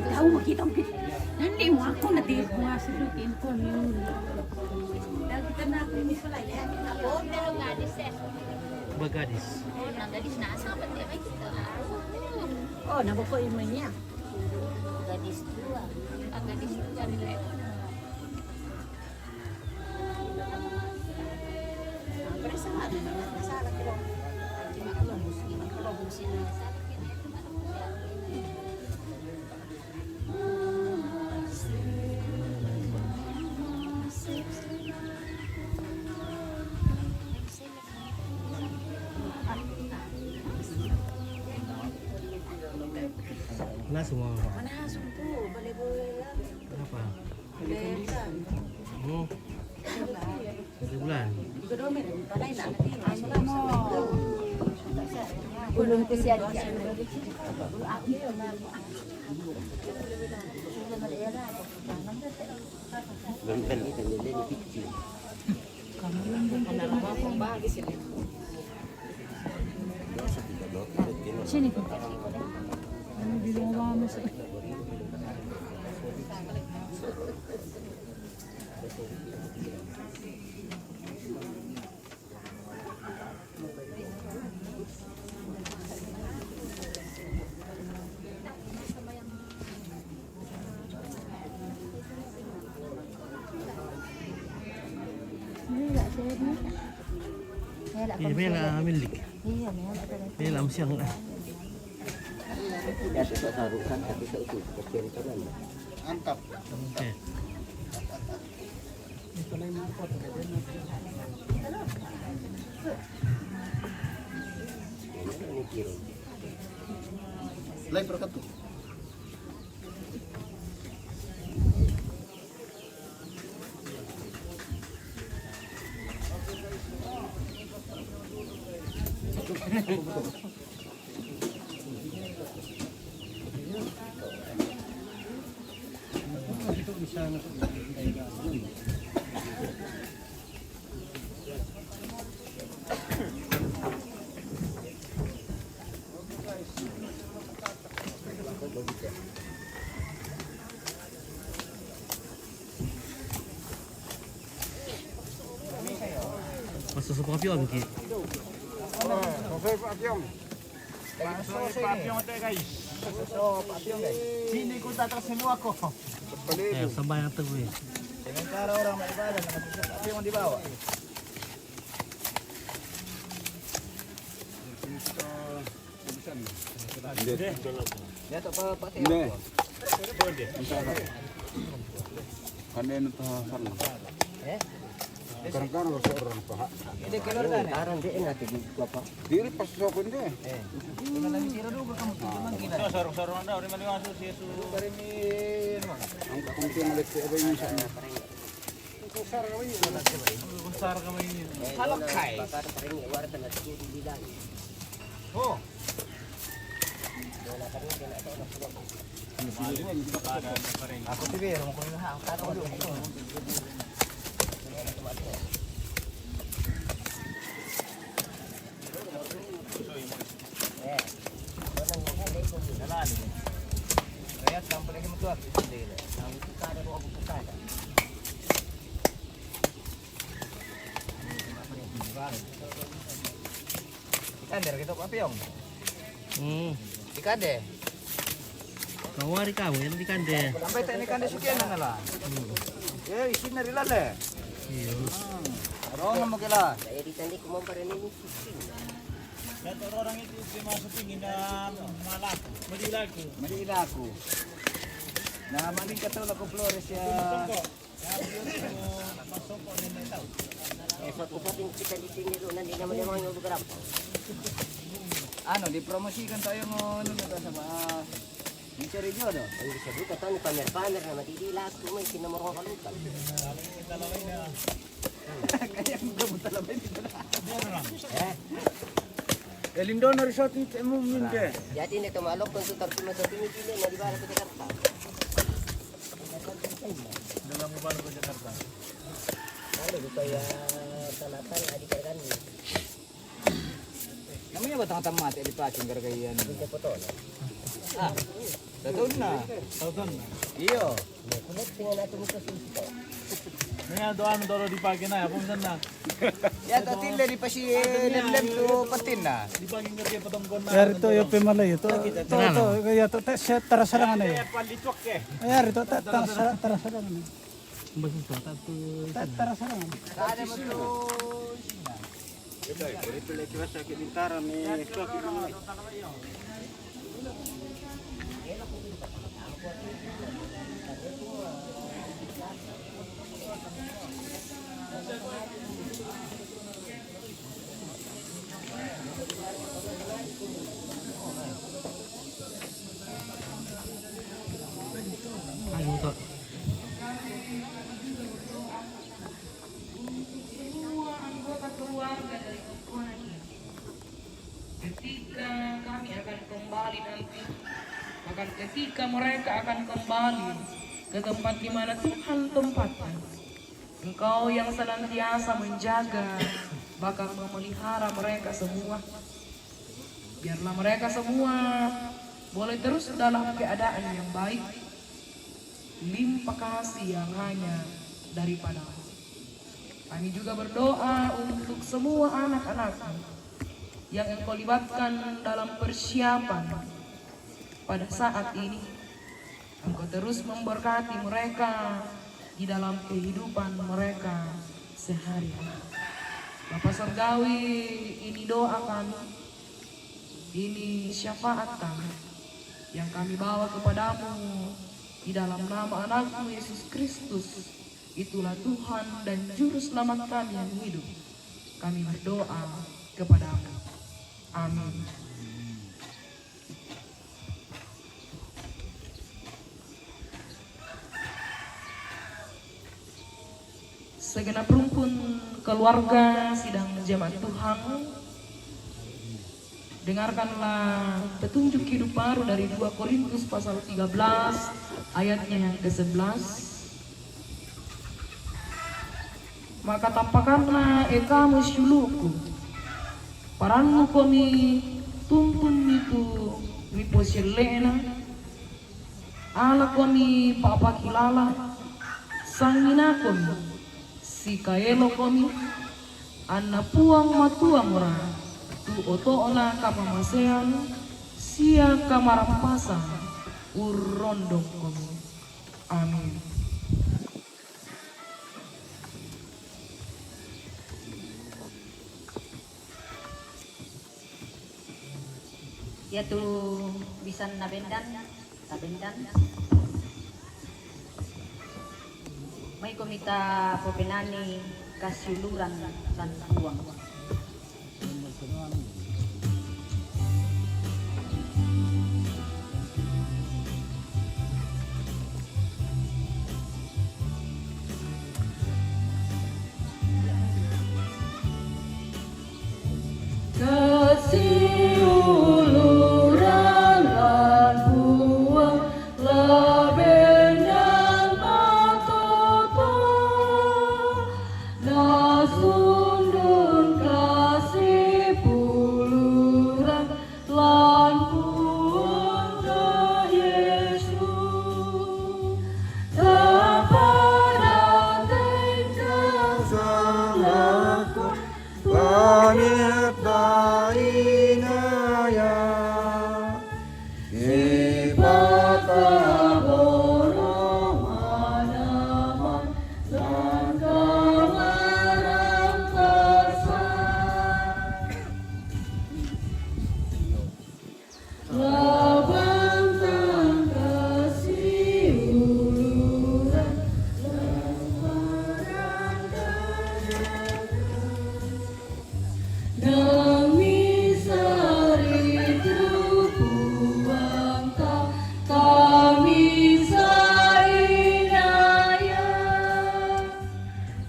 Tahu kita, kita. Nanti mau aku nanti. Mau suruh info ni. Dah kita nak ini pula ya. Bagadis. Oh, nang gadis na asa apa dia, baik. Oh, nang boko imanya. Gadis tua. Ah, gadis tua ni. Mana semua? Mana semua tu? Boleh boleh lah. Kenapa? Boleh kan? Hmm. Tiga bulan. Belum kesian. Sini. Ano, di lumabas eh. Iya, mela milik. Iya, mela. Mela siang. Ya, kita sarukan, tapi saya itu kecil kan. Mantap. Oke. Ini mikir. Live rekam tuh. Masuk sepuluh pion ki. Masuk Pak Piong. Masuk Pak Piong teh, guys. Masuk Pak Piong, guys. Sini ku datang semua kok. Ya, sampai yang tunggu ya. Sementara orang mau ibadah, nama Pak Piong di bawah. Ya, tak apa, Pak Piong. Kan dia nonton sana. Kadang-kadang orang paha. Sekarang dia ingat di Bapak. Diri pas sokon deh. Sorong-sorong anda, orang mana masuk sih su. Ang kakunti ang lagi apa yung sana. Kusar kami ini. Bapak ada paring ya, warga na di bilang. Oh. Wala pa rin, kaya ito, nasunog. Aku tuh biar mau kuliah angkat dulu. Ikan dari kita Pak Piong. Hmm. Ikan deh. Kau hari kau yang ikan deh. Sampai tak ikan deh sukian nana lah. Ya isin dari lale. Iya. Orang mau kela. Saya di tadi kumampa rin ini. Dato orang itu dia masuk tinggi na malaku. Madilaku. Madilaku. Nah, maling kata aku Flores ya. Eh, suatu saat kita di sini lu nanti nama dia mau nyoba berapa? Anu dipromosikan tayo mo ano na sa mga mencari jodoh. Ang bisa buka tayo pamer-pamer na madidilas ko may sinamorong kalutan. Kaya ang gamot talaga yun. Eh, Elindo na resort yung mo minde. Jadi ini tumalok kung sutar ko sa pinipili na di ba ako sa karta. Dalam mo ba ko Jakarta? Ano di kaya salatan adi kargan ni. Namanya ba tanga tamate di pa sing gargayan. Hindi po to. No? Ah, tatod na. Tautan na. Iyo. Kunot tingnan natin ito sa ito. Ngayon, doon, doon, di pa kinaya. Kung saan na? Ya to tille di pa si Lemlem to patin na. Di pa kinaya patungkol na. Yari to yung pimalay ito. To, to, kaya to, ta- siya tarasarangan na yun. Palitwak eh. Yari to, ta- tarasa- tarasarangan na yun. Basta sa tatu. Ta- Tarasarangan. Kada mo to. Ito, ito lang ikiwas sa kinintara ni Sophie. Ayo tak. Untuk semua anggota keluarga dari Kompona ini, ketika kami akan kembali nanti, bahkan ketika mereka akan kembali ke tempat di mana Tuhan tempatkan, Engkau yang senantiasa menjaga, bahkan memelihara mereka semua. Biarlah mereka semua boleh terus dalam keadaan yang baik, limpah kasih yang hanya daripada-Mu. Kami juga berdoa untuk semua anak-anak yang Engkau libatkan dalam persiapan pada saat ini. Engkau terus memberkati mereka di dalam kehidupan mereka sehari-hari. Bapa Sorgawi, ini doa kami, ini syafaat kami. yang kami bawa kepadamu di dalam nama Anakmu Yesus Kristus, itulah Tuhan dan Juru Selamat kami yang hidup. Kami berdoa kepadamu. Amin. Segenap rumpun keluarga sidang jemaat Tuhan, dengarkanlah petunjuk hidup baru dari dua Korintus pasal tiga belas ayatnya yang kesebelas. Maka tampakanna e kamu siulu'ku, parannukomi tuntun mitu miposielle'na, alakomi pa'pakilala, sanginakomi, sikaelokomi, anna Puang Matua mora tu oto'na kamamasean sia kamarampasan urrondongkomi. Amin. Iatu bisanna bendan, tabendan. Maikomi tapopenani kasiuluran lan Puang. Kasiuluran lan Puang, labendan matoto, nasundun kasiuluran lan Puangta Yesus. Tapada tengka salako langit dainaya, sipata boro manaman lan kamarampasan. Labang tangkasi uluran, labang tangkasi uluran. Nang misari tu Puangta, kami sainaya.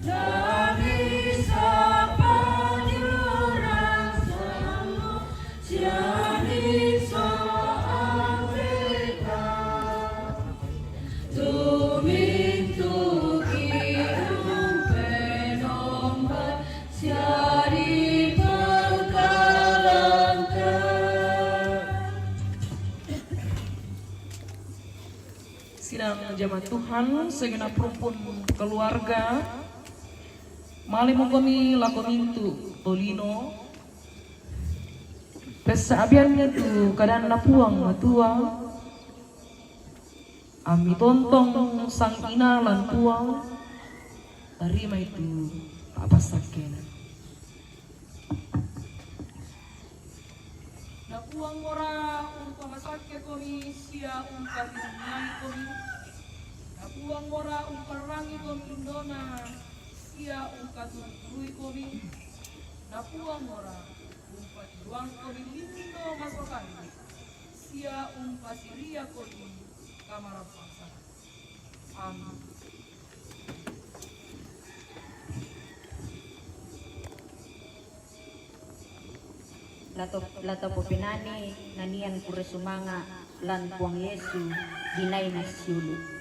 Nang misapa jurang sallo, siani saambeka. Tumintuki umpenomba siari pengkalangka. Sidang jemaat Tuhan, segenap rumpun keluarga, malemokomi lako mintu tolino, pessa'bianni tu kadanNa Puang Matua. Ammi tontong sang ina lan Puang, tarimai tu pa'passakkena. Na Puang mora umpamasakkekomi sia umpatirungngaikomi. Na Puang mora umparrangikomi lindona sia ungkaturu-turuikomi. Na Puang mora umpatiruangkomi lindo masokanna sia umpasiriakomi kamarampasan. Amin. La to-, la tapopenani nanian pura sumanga' lan Puang Yesu dinaina siulu'.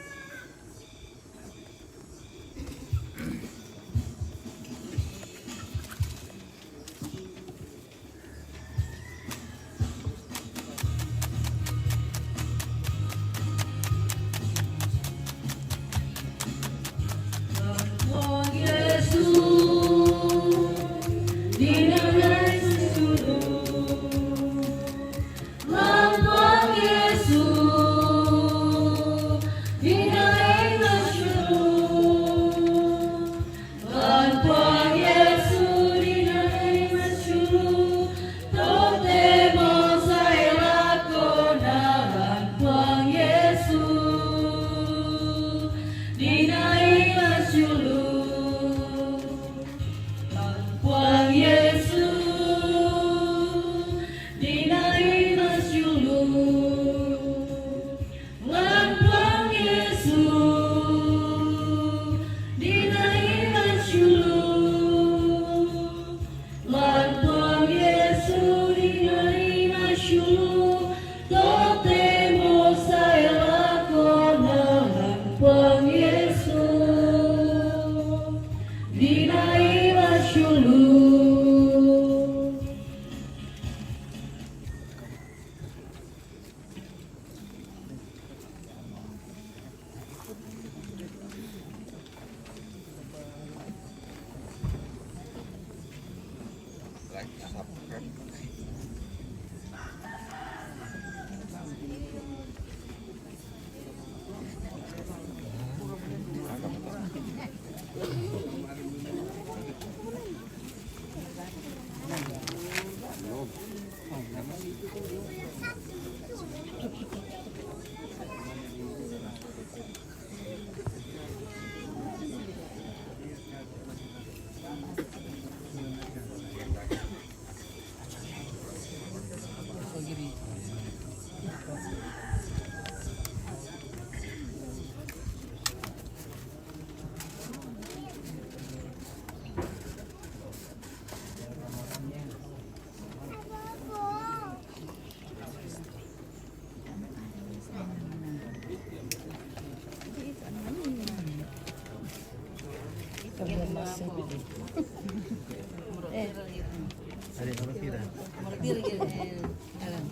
Ada nomor pira? Nomor pira, eh, Alan?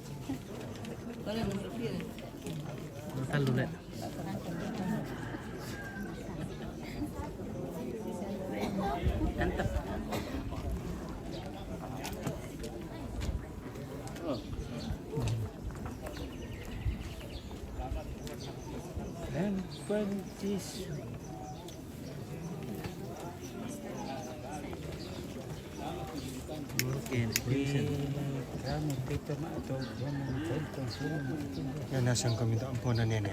Alan, nomor pira? Nomor telu, Lek. Mantap. San Francisco. Yan, nasaan kami doon po na nene.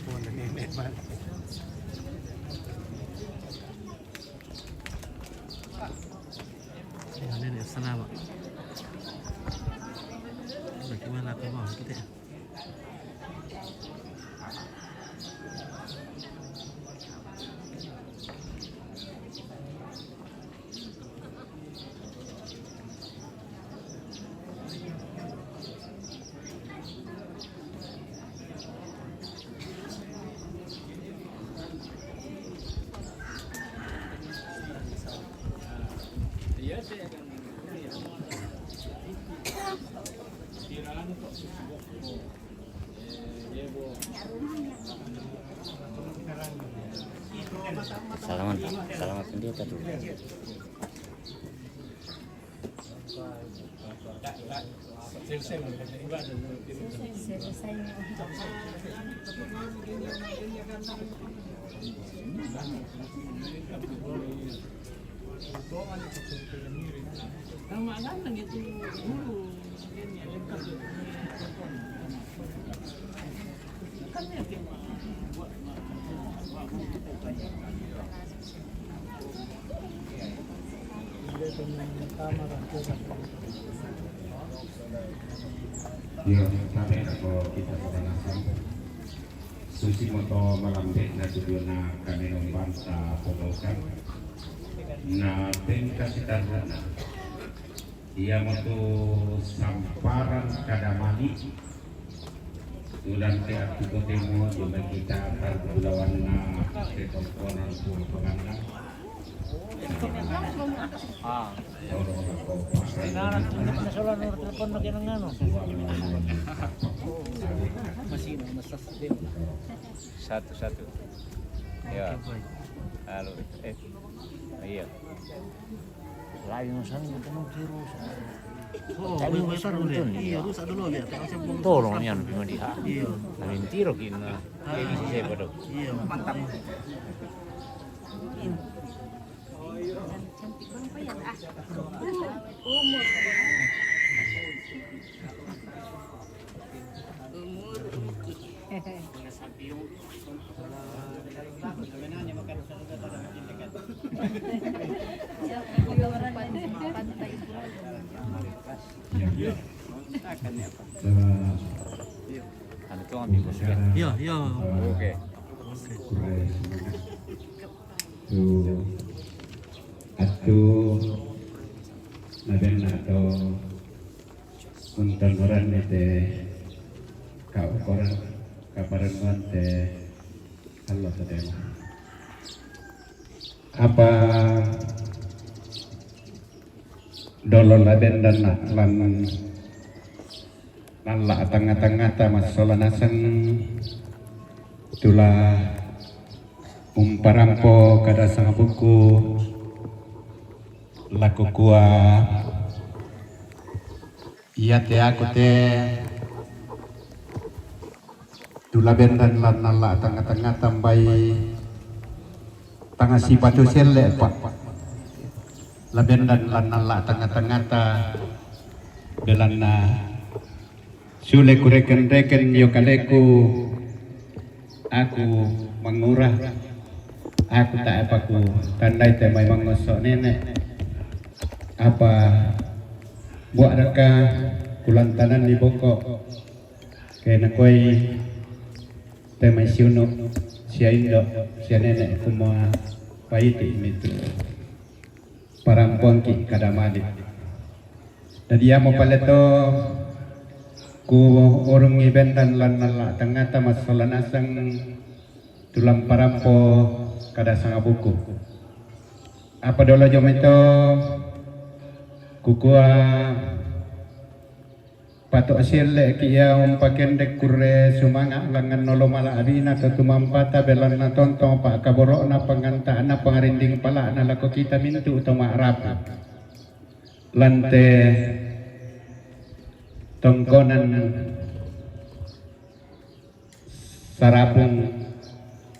Po na nene, man. Yan, nene, salamat. Bagaimana kamu? Kita ya. Salaman, salaman pendeta tu. Yo, sampai ke kita pada nasam. Susi moto malambek na tujuan na kami nombang ta podokan. Na pengkasitan na. Ia moto samparan kadamani. Tulan te aku kotemo, jumpa kita tar bulawan na te tongkonan pun pemandang. Ah. Nah, nah, nah, soal nomor telepon lagi nang anu. Masih, masih. Satu, satu. Ya. Oke, baik. Halo, eh. Iya. Lain sana, kita mau rusak. Oh, tapi ini besar udah. Iya, rusak dulu ya. Tolong yang mau diha. Iya. Lain tiro kina. Ah. Ini sih saya bodoh. Iya, mantap. Cantik banget ya, ah. Umur. Umur, umur. Anu tu ambil musiknya. Ya, ya. Oke. Oke. Tu, atu, naben atau untan orang ni te kau koran kaparan te Allah tadema. Apa dolo laben dan lan nalla tanga-tangata massola naseng tula umparampo kada sangabuku lako kua. Iya te aku te Tu labendan lan nalla' tangnga-tangngata mbai tangngasi patu selle', Pa'. Labendan lan nalla' tangnga-tangngata belanna sule kureken-reken io kaleku, aku mangura, aku tae'pa kutandai te mai mangngosso' nene'. Apa bua'raka kulantananni boko', ke nakoi te mai siunu' sia indo' sia nene' kumua paiti mitu parampoangki' kada mali'. Dadi iamo pale to kuurungngi bendan lan nalla' tangngata massola nasang tu lamparampo kada sangabuku. Apa dolo jomai to kukua, pato' sielle'ki' ia umpakendek kurre sumanga' langngan olo mala'bi'na to tumampata, belanna tontong pa'kaboro'na, panganta'na, pangarinding pala'na lako kita mintu' to ma'rapu. Lan te tongkonan sarapung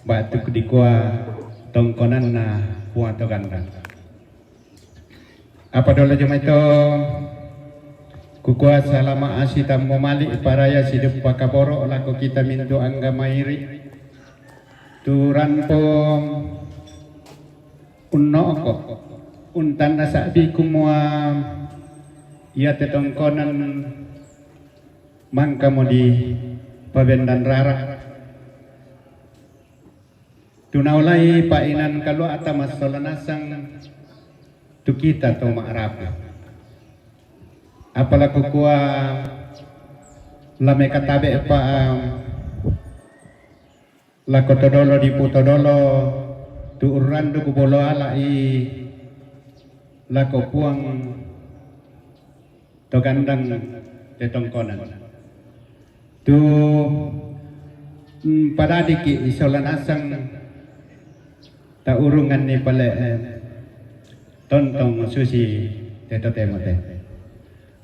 ba'tu dikua tongkonanna Puang to gandang. Apa dolo jomai to kukua salama' asi tammo mali' paraya siduppa kaboro' lako kita mintu' angga mairi'. Tu ranpo unno'ko', untanna sa'bi kumua iate tongkonan mangkamo dipabendan rara. Tu naolai pa'inan kalua'ta massola nasang tu kita to ma'rapu. Apalako kua la mekatabe'pa lako todolo dipu todolo, tu urranduk bolo ala'i lako Puang to gandang te tongkonan. Tu, mm, padadiki' isola nasang taurunganni pale, eh, tontong susi te totemo te.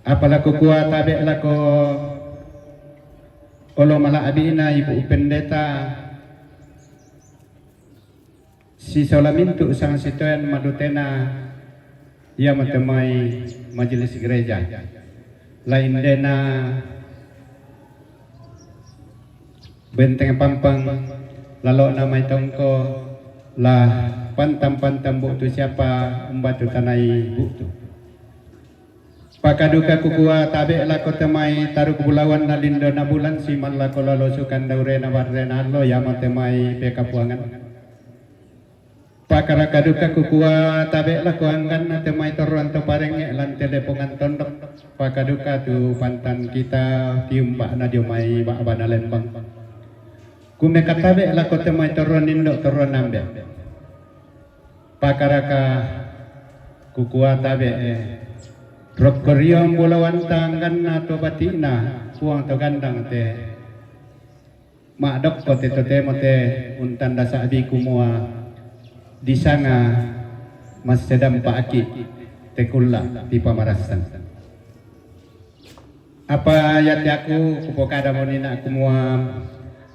Apalako kua tabe' lako olo mala'bi'na Ibu Pendeta, sisola mintu' sangsitoyan madutena iamo te mai majelis gereja. Laindena Benteng Pampang, lalo'na mai tongko, la pantang-pantang bu'tu siapa umbatu tanai bu'tu. Pakaduka kukua tabe' lako te mai taruk bulawan na lindo na bulan simallako lalo sukan daurena barrena allo iamo te mai pekapuangan. Pakaraka duka kukua tabe' lako angganna te mai torroan to parengnge' lan te lepongan tondok. Pakaduka tu pantan kita tiumba'na dio mai ba'bana lembang. Kumeka tabe' lako te mai torroan indo' torroan ambe'. Pakaraka kukua tabe', eh, rokko rio ambolawanta angganna to bati'na Puang to gandang te ma'dokko te totemo te untanda sa'bi kumua disanga massedampa'ki' te kulla' tipamarassan. Apa iate aku kupokada monina kumua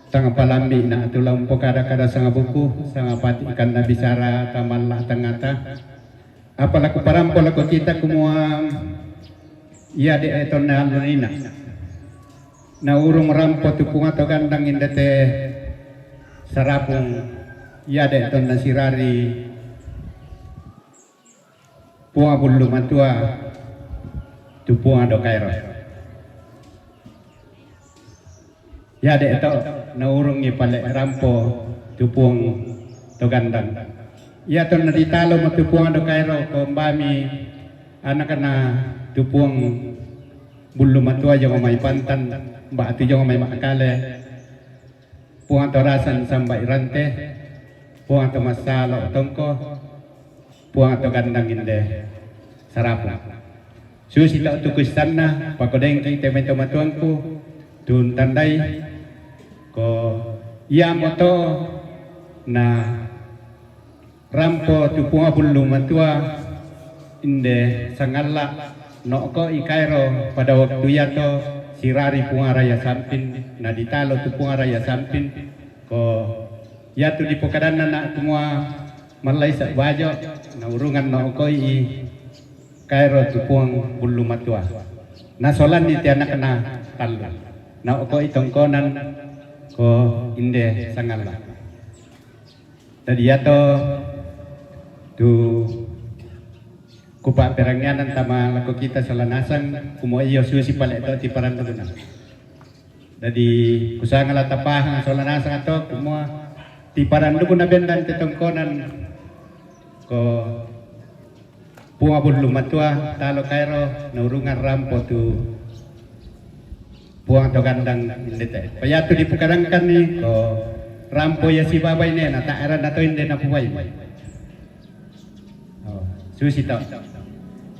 tang palambi'na tu la umpokada-kada sangabuku, sangapati' kanna bisara tamalla tangngata. Apa la kuparampo lako kita kumua iade' tonna allunina. Na urung rampo tu Puang to gandang inde te sarapung iade' tonna sirari Puang Bullu Matua tu Puang do kaero. Iade' to naurungngi pale rampo tu Puang to gandang. Ia tonna ditalo mo tu Puang do kaero ko mbami anakna tu Puang Bullu Matua jongo mai pantan, mba'tu jongo mai ma'kale. Puang to rasan samba'i rante, Puang to massalo tongko, Puang to gandang inde sarapu. Susi to tu kuissanna, pakodengki te mai to matuangku, tuntandai, ko iamoto na rampo tu Puang Bullu Matua, inde sangalla no'ko i kaero pada waktu iato tirari Puang Raya Sampin, na ditalo tu Puang Raya Sampin, ko yatu dipokadanna na kumua mallaisa bajo, na urungan na okoi kairo tu Puang Bullu Matua. Na solanni te anakna tallu. Na okoi tongkonan ko inde sangalla. Dadi yato tu kupa perangianan tama lako kita sola nasang, kumua iyo susi pale to ti paranduguna. Dadi kusanga la tapahang sola nasang ato, kumua ti paranduguna bendan te tongkonan ko Puang Bullu Matua talo kairo na urungan rampo tu Puang to gandang indete. Payatu dipukarangkan ni ko rampo ya si babai ne na ta era na to inde na puwai. Oh, susi to.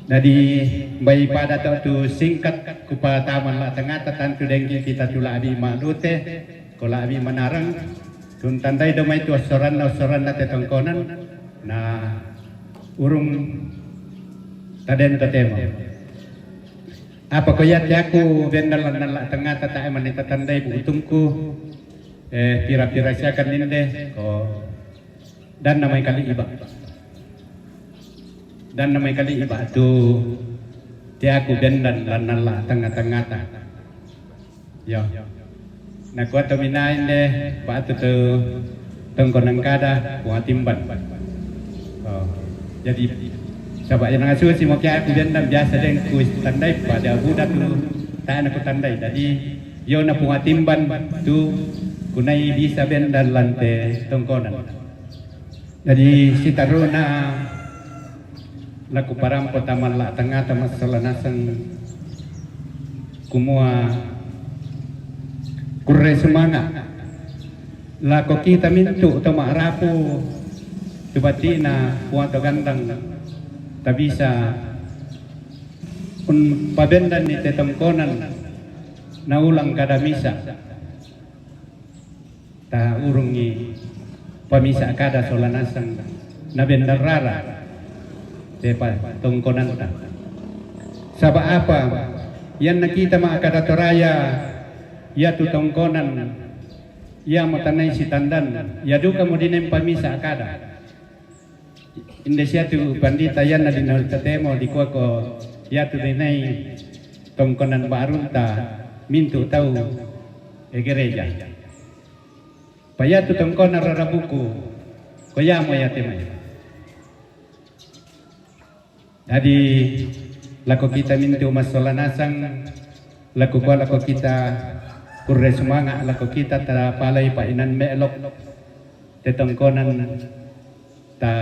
Dadi bai pada to tu singkat kupa taman la tangata tantu dengki kita tu labi malute ko labi manarang. Tun tandai do mai tu soranna, soranna te tongkonan na urung taden tatemo. Apa ko yati aku bendan la tangata ta emani tatandai butungku, eh, pira-pira siakan ninde ko dan namai kali iba. Dan namai kali iba tu ti aku bendan la tangata-tangata. Yo. Na kuat to minain de, patu tu tongkonan kada, Puang Timban. Oh. Jadi saba yang ngasuh si mokia aku bendan biasa deng ku tandai pada budak tu tak nak ku tandai. Jadi yo na Puang Timban tu kunai bisa bendan lante tongkonan. Dadi sitaruna laku parampo taman la tangata masola nasang kumua kurre sumanga lako kita mintu to ma'rapu tu batina Puang to gandang tabisa un pabendan ni te tongkonan na ulang kada misa. Ta urungi pamisa kada sola nasang na bendan rara te pa tongkonanta. Saba apa? Iyanna kita ma kada toraya yatu tongkonan iya mo tanai sitandan iya duka mo dinen pamisa kada. Inde sia tu pandita iyanna dina tatemo dikua ko yatu dinai tongkonan barunta mintu tau e gereja. Payatu tongkona rarabuku ko yamo yate mai. Dadi lako kita mintu masola nasang lako kua lako kita kurre sumanga lako kita tapalai pa inan melok te tongkonan ta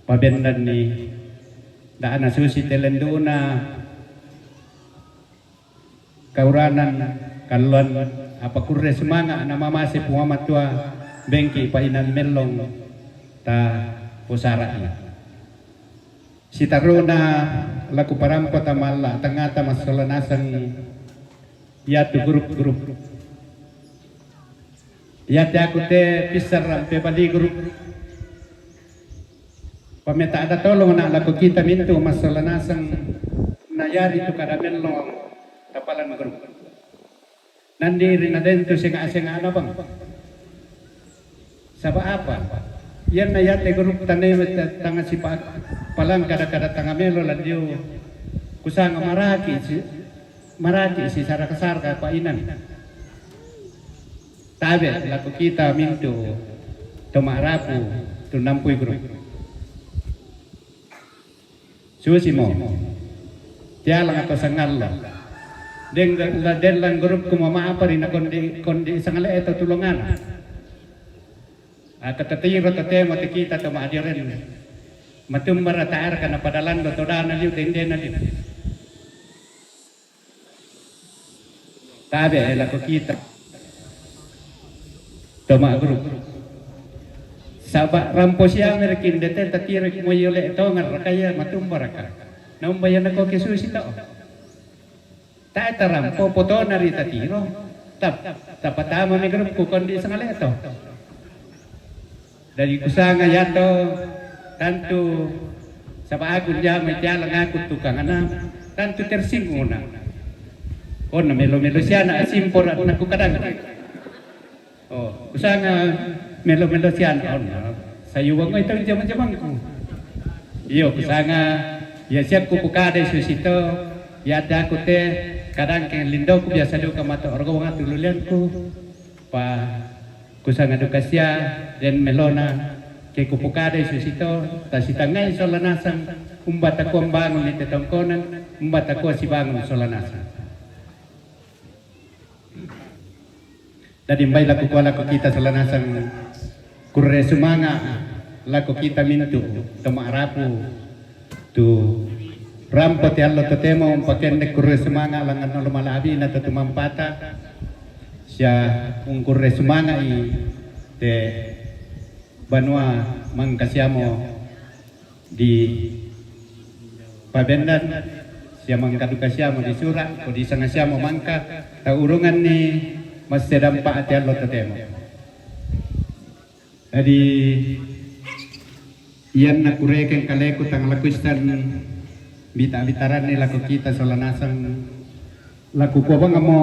pabendan ni dana susi telenduna kauranan kalluan apa kurre sumanga na mamase Puang Matua bengki pa inan mellong ta posara'i. Sitaruna laku parampo tamalla tangata masola nasang yatu grup-grup. Yate aku te pisar rampe bali grup. Pameta ada tolong na laku kita mintu masola nasang na yari tu kada mellong tapalan grup. Nandi ri na dentu senga-senga na bang. Saba apa? Iyanna yate grup tane tanga sipa palang kada-kada tanga melo landiu kusanga maraki si maraki si saraka-saraka pa inan. Tabe laku kita mintu to ma'rapu tu nampui grup. Susi mo. Tialang atau sangallo. Deng la den lang grup ku mama apa ri na kondi kondi sangale eto tulongana. Aka tatiro tatemo te kita to ma'adiren. Matumbara ta'ar kana padalando to dana liu dendena liu. Tabe lako kita. Toma grup. Saba rampo siame reki ndete tatire moyo le tongar rakaya matumba raka. Naumba yana ko kesusi to. Tae tarampo potona ri tatiro. Tap tapatama me grup ku kondi sangale to. Dadi kusanga yato tantu saba aku jama itiala ngaku tukang ana tantu tersinggung na. Oh, na melo-melo siana, simpor na ku kadang. Oh, kusanga melo-melo siana, oh, na sayuwang ito jama-jamangku. Iyo, kusanga, ya siap ku pukade susito, ya daku te, kadang ke lindo ku biasa duka mato orgo wanga tululianku. Pa kusanga duka sia, den melona, ke ku pukade susito, ta sitangai sola nasang, umba takua bangun ni tetongkonan, umba takua sibangun sola nasang. Dadi mbai lako kua lako kita sola nasang kurre sumanga lako kita mintu to ma'arapu tu rampo te allo totemo umpakende kurre sumanga langan nolo mala'bi na to tumampata sia ungkurre sumanga i te banua mangkasiamo di Pabendan, sia mangkaduka siamo di sura, ko di sanga siamo mangka, taurungan ni massedampa ati allo totemo. Jadi iyan na kureken kaleku tang lakuistan bita-bitaran ni lako kita sola nasang lako kuabangamo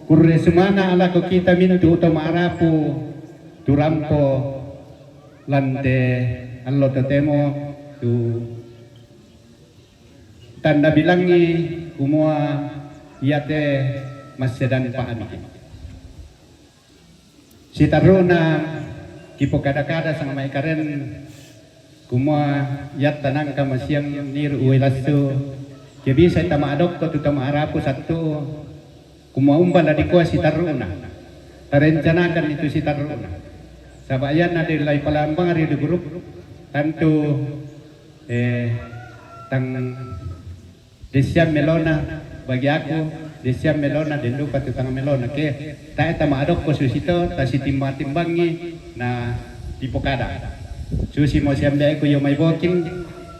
kurre sumana lako kita mintu to ma'arapu turampo lante allo totemo tu tanda bilangi kumua iate massedan pa'anki. Sitarru'na kipokada-kada sanga mai karen kumua iyatta nangka masiang niru uwe lassu ke bisa tama adokko tu tama arapu sattu. Kumua umba la dikua sitarru'na, tarencanakan itu sitarru'na. Saba' iyanna de lai palambang ri grup tantu eh, tang dessian melona bagi aku, dessian melona dendupa tu tang melona ke tae tama adokko susito tasitimbang-timbangi na dipokada. Susimo siambe'ku io mai boking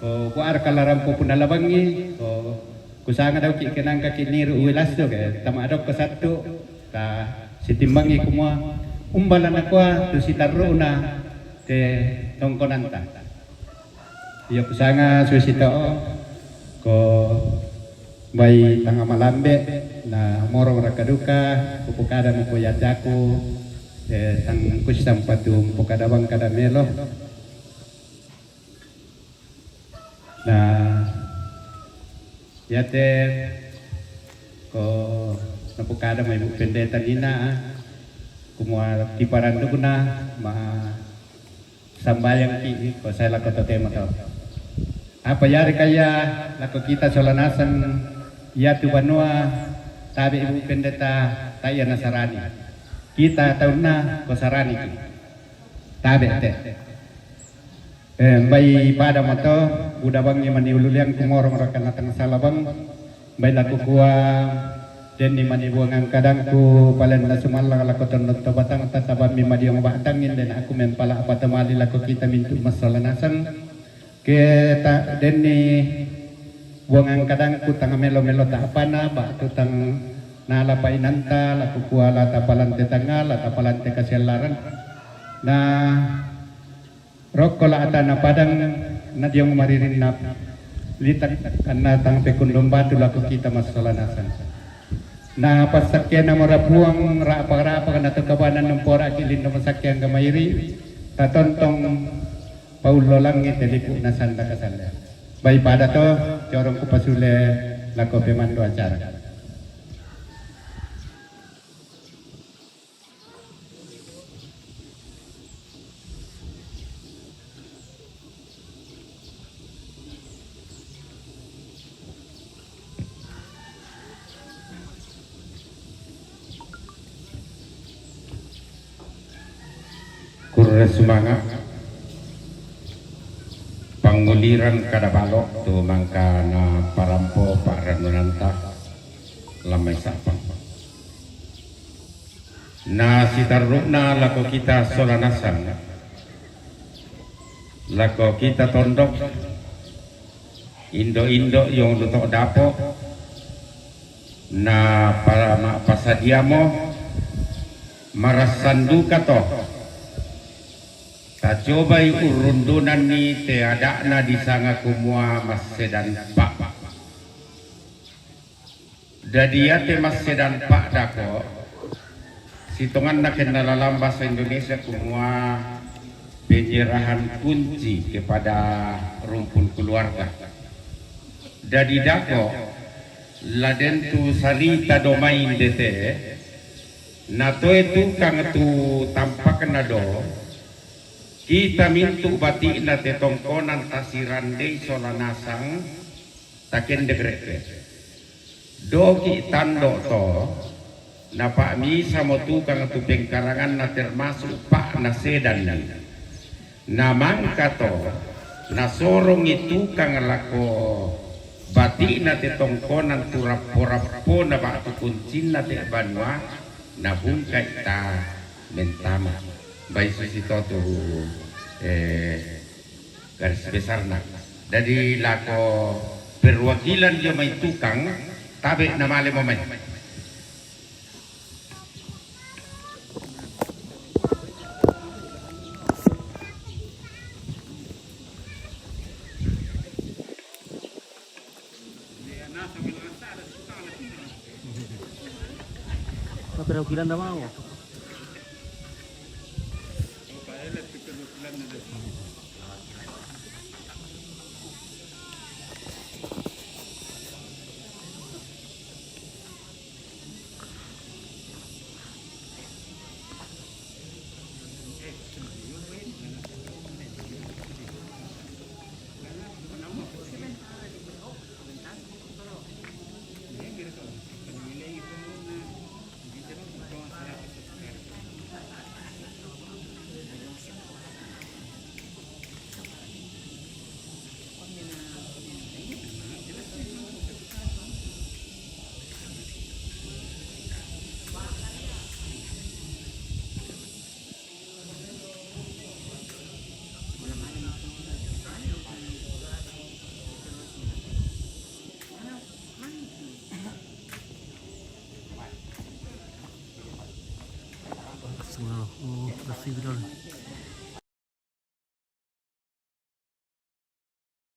ko kuarka larampo punalabangi ko kusanga dauki kenangka kiniru uwe lassu ke tama adokko sattu ta sitimbangi kumua umba la nakua tu sitarru'na te tongkonanta. Iyo kusanga susito ko bai tanga malambe na morong raka duka kupokada mako yataku eh, tang kusisampa tu mpokada bang kada melo. Na iate ko napokada mai bu pendeta nina kumua kiparandukna ma sambayang ki ko saya lako totemo to. Apa yari kaya lako kita sola nasang yatu banua tabe ibu pendeta taya nasarani. Kita taunna ko sarani ki. Tabe te. Eh, mbai pada mato buda bangi mani ululiang kumorong rakana tang salabang. Bai lako kua denni mani buangan kadangku palen na sumalla lako tondon to batang tatabammi madiong batangin den aku mempala apa temali lako kita mintu massola nasang ke ta denni buangan kadangku tang melo-melo ta apana batu tang nala painanta lako kua la tapalan tetanga la tapalan te kasellaran na Rokko la atana padang na diong maririnna litak anna tang pekundung batu lako kita massola nasang. Na passakkena mora puang rapa-rapa na to kabanan nempora ki lindo masakke angga mairi tatontong paullo langi telipu na sanda kasalle. Bai pada to corong ku pasule lako pemandu acara. Kurre sumanga' panguliran kada balo' tu mangka na parampo pa'rannunanta lamai sa'pang. Na sitarru'na lako kita sola nasang, lako kita tondok, indo-indo yong luto' dapo', na pa-, ma-, pasadiamo marassan duka to. Tacobai urrundunanni te ada'na disanga kumua massedan pa'. Dadi iate massedan pa' dako', sitonganna kenna lalan bahasa Indonesia kumua penyerahan kunci kepada rumpun keluarga. Dadi dako', la den tu sarita domain dete, natoe tukang tu tampakna do, kita mintu' bati'na te tongkonan tasirandei sola nasang, takendek rekke. Doki' tando' to, napa'misamo tukang tu pengkaranganna termasuk pa' nasedanni. Namangka to, nasorongi tukang lako bati'na te tongkonan tu rappo-rappona ba'tu kuncinna te banua, nabungka'i ta mentama. Bai susi to tu, eh, garis besarna. Dadi lako perwakilan dio mai tukang, tabe' namale mo mai. Tapi rau kilan da mau. Semua, oh, kasih gitu.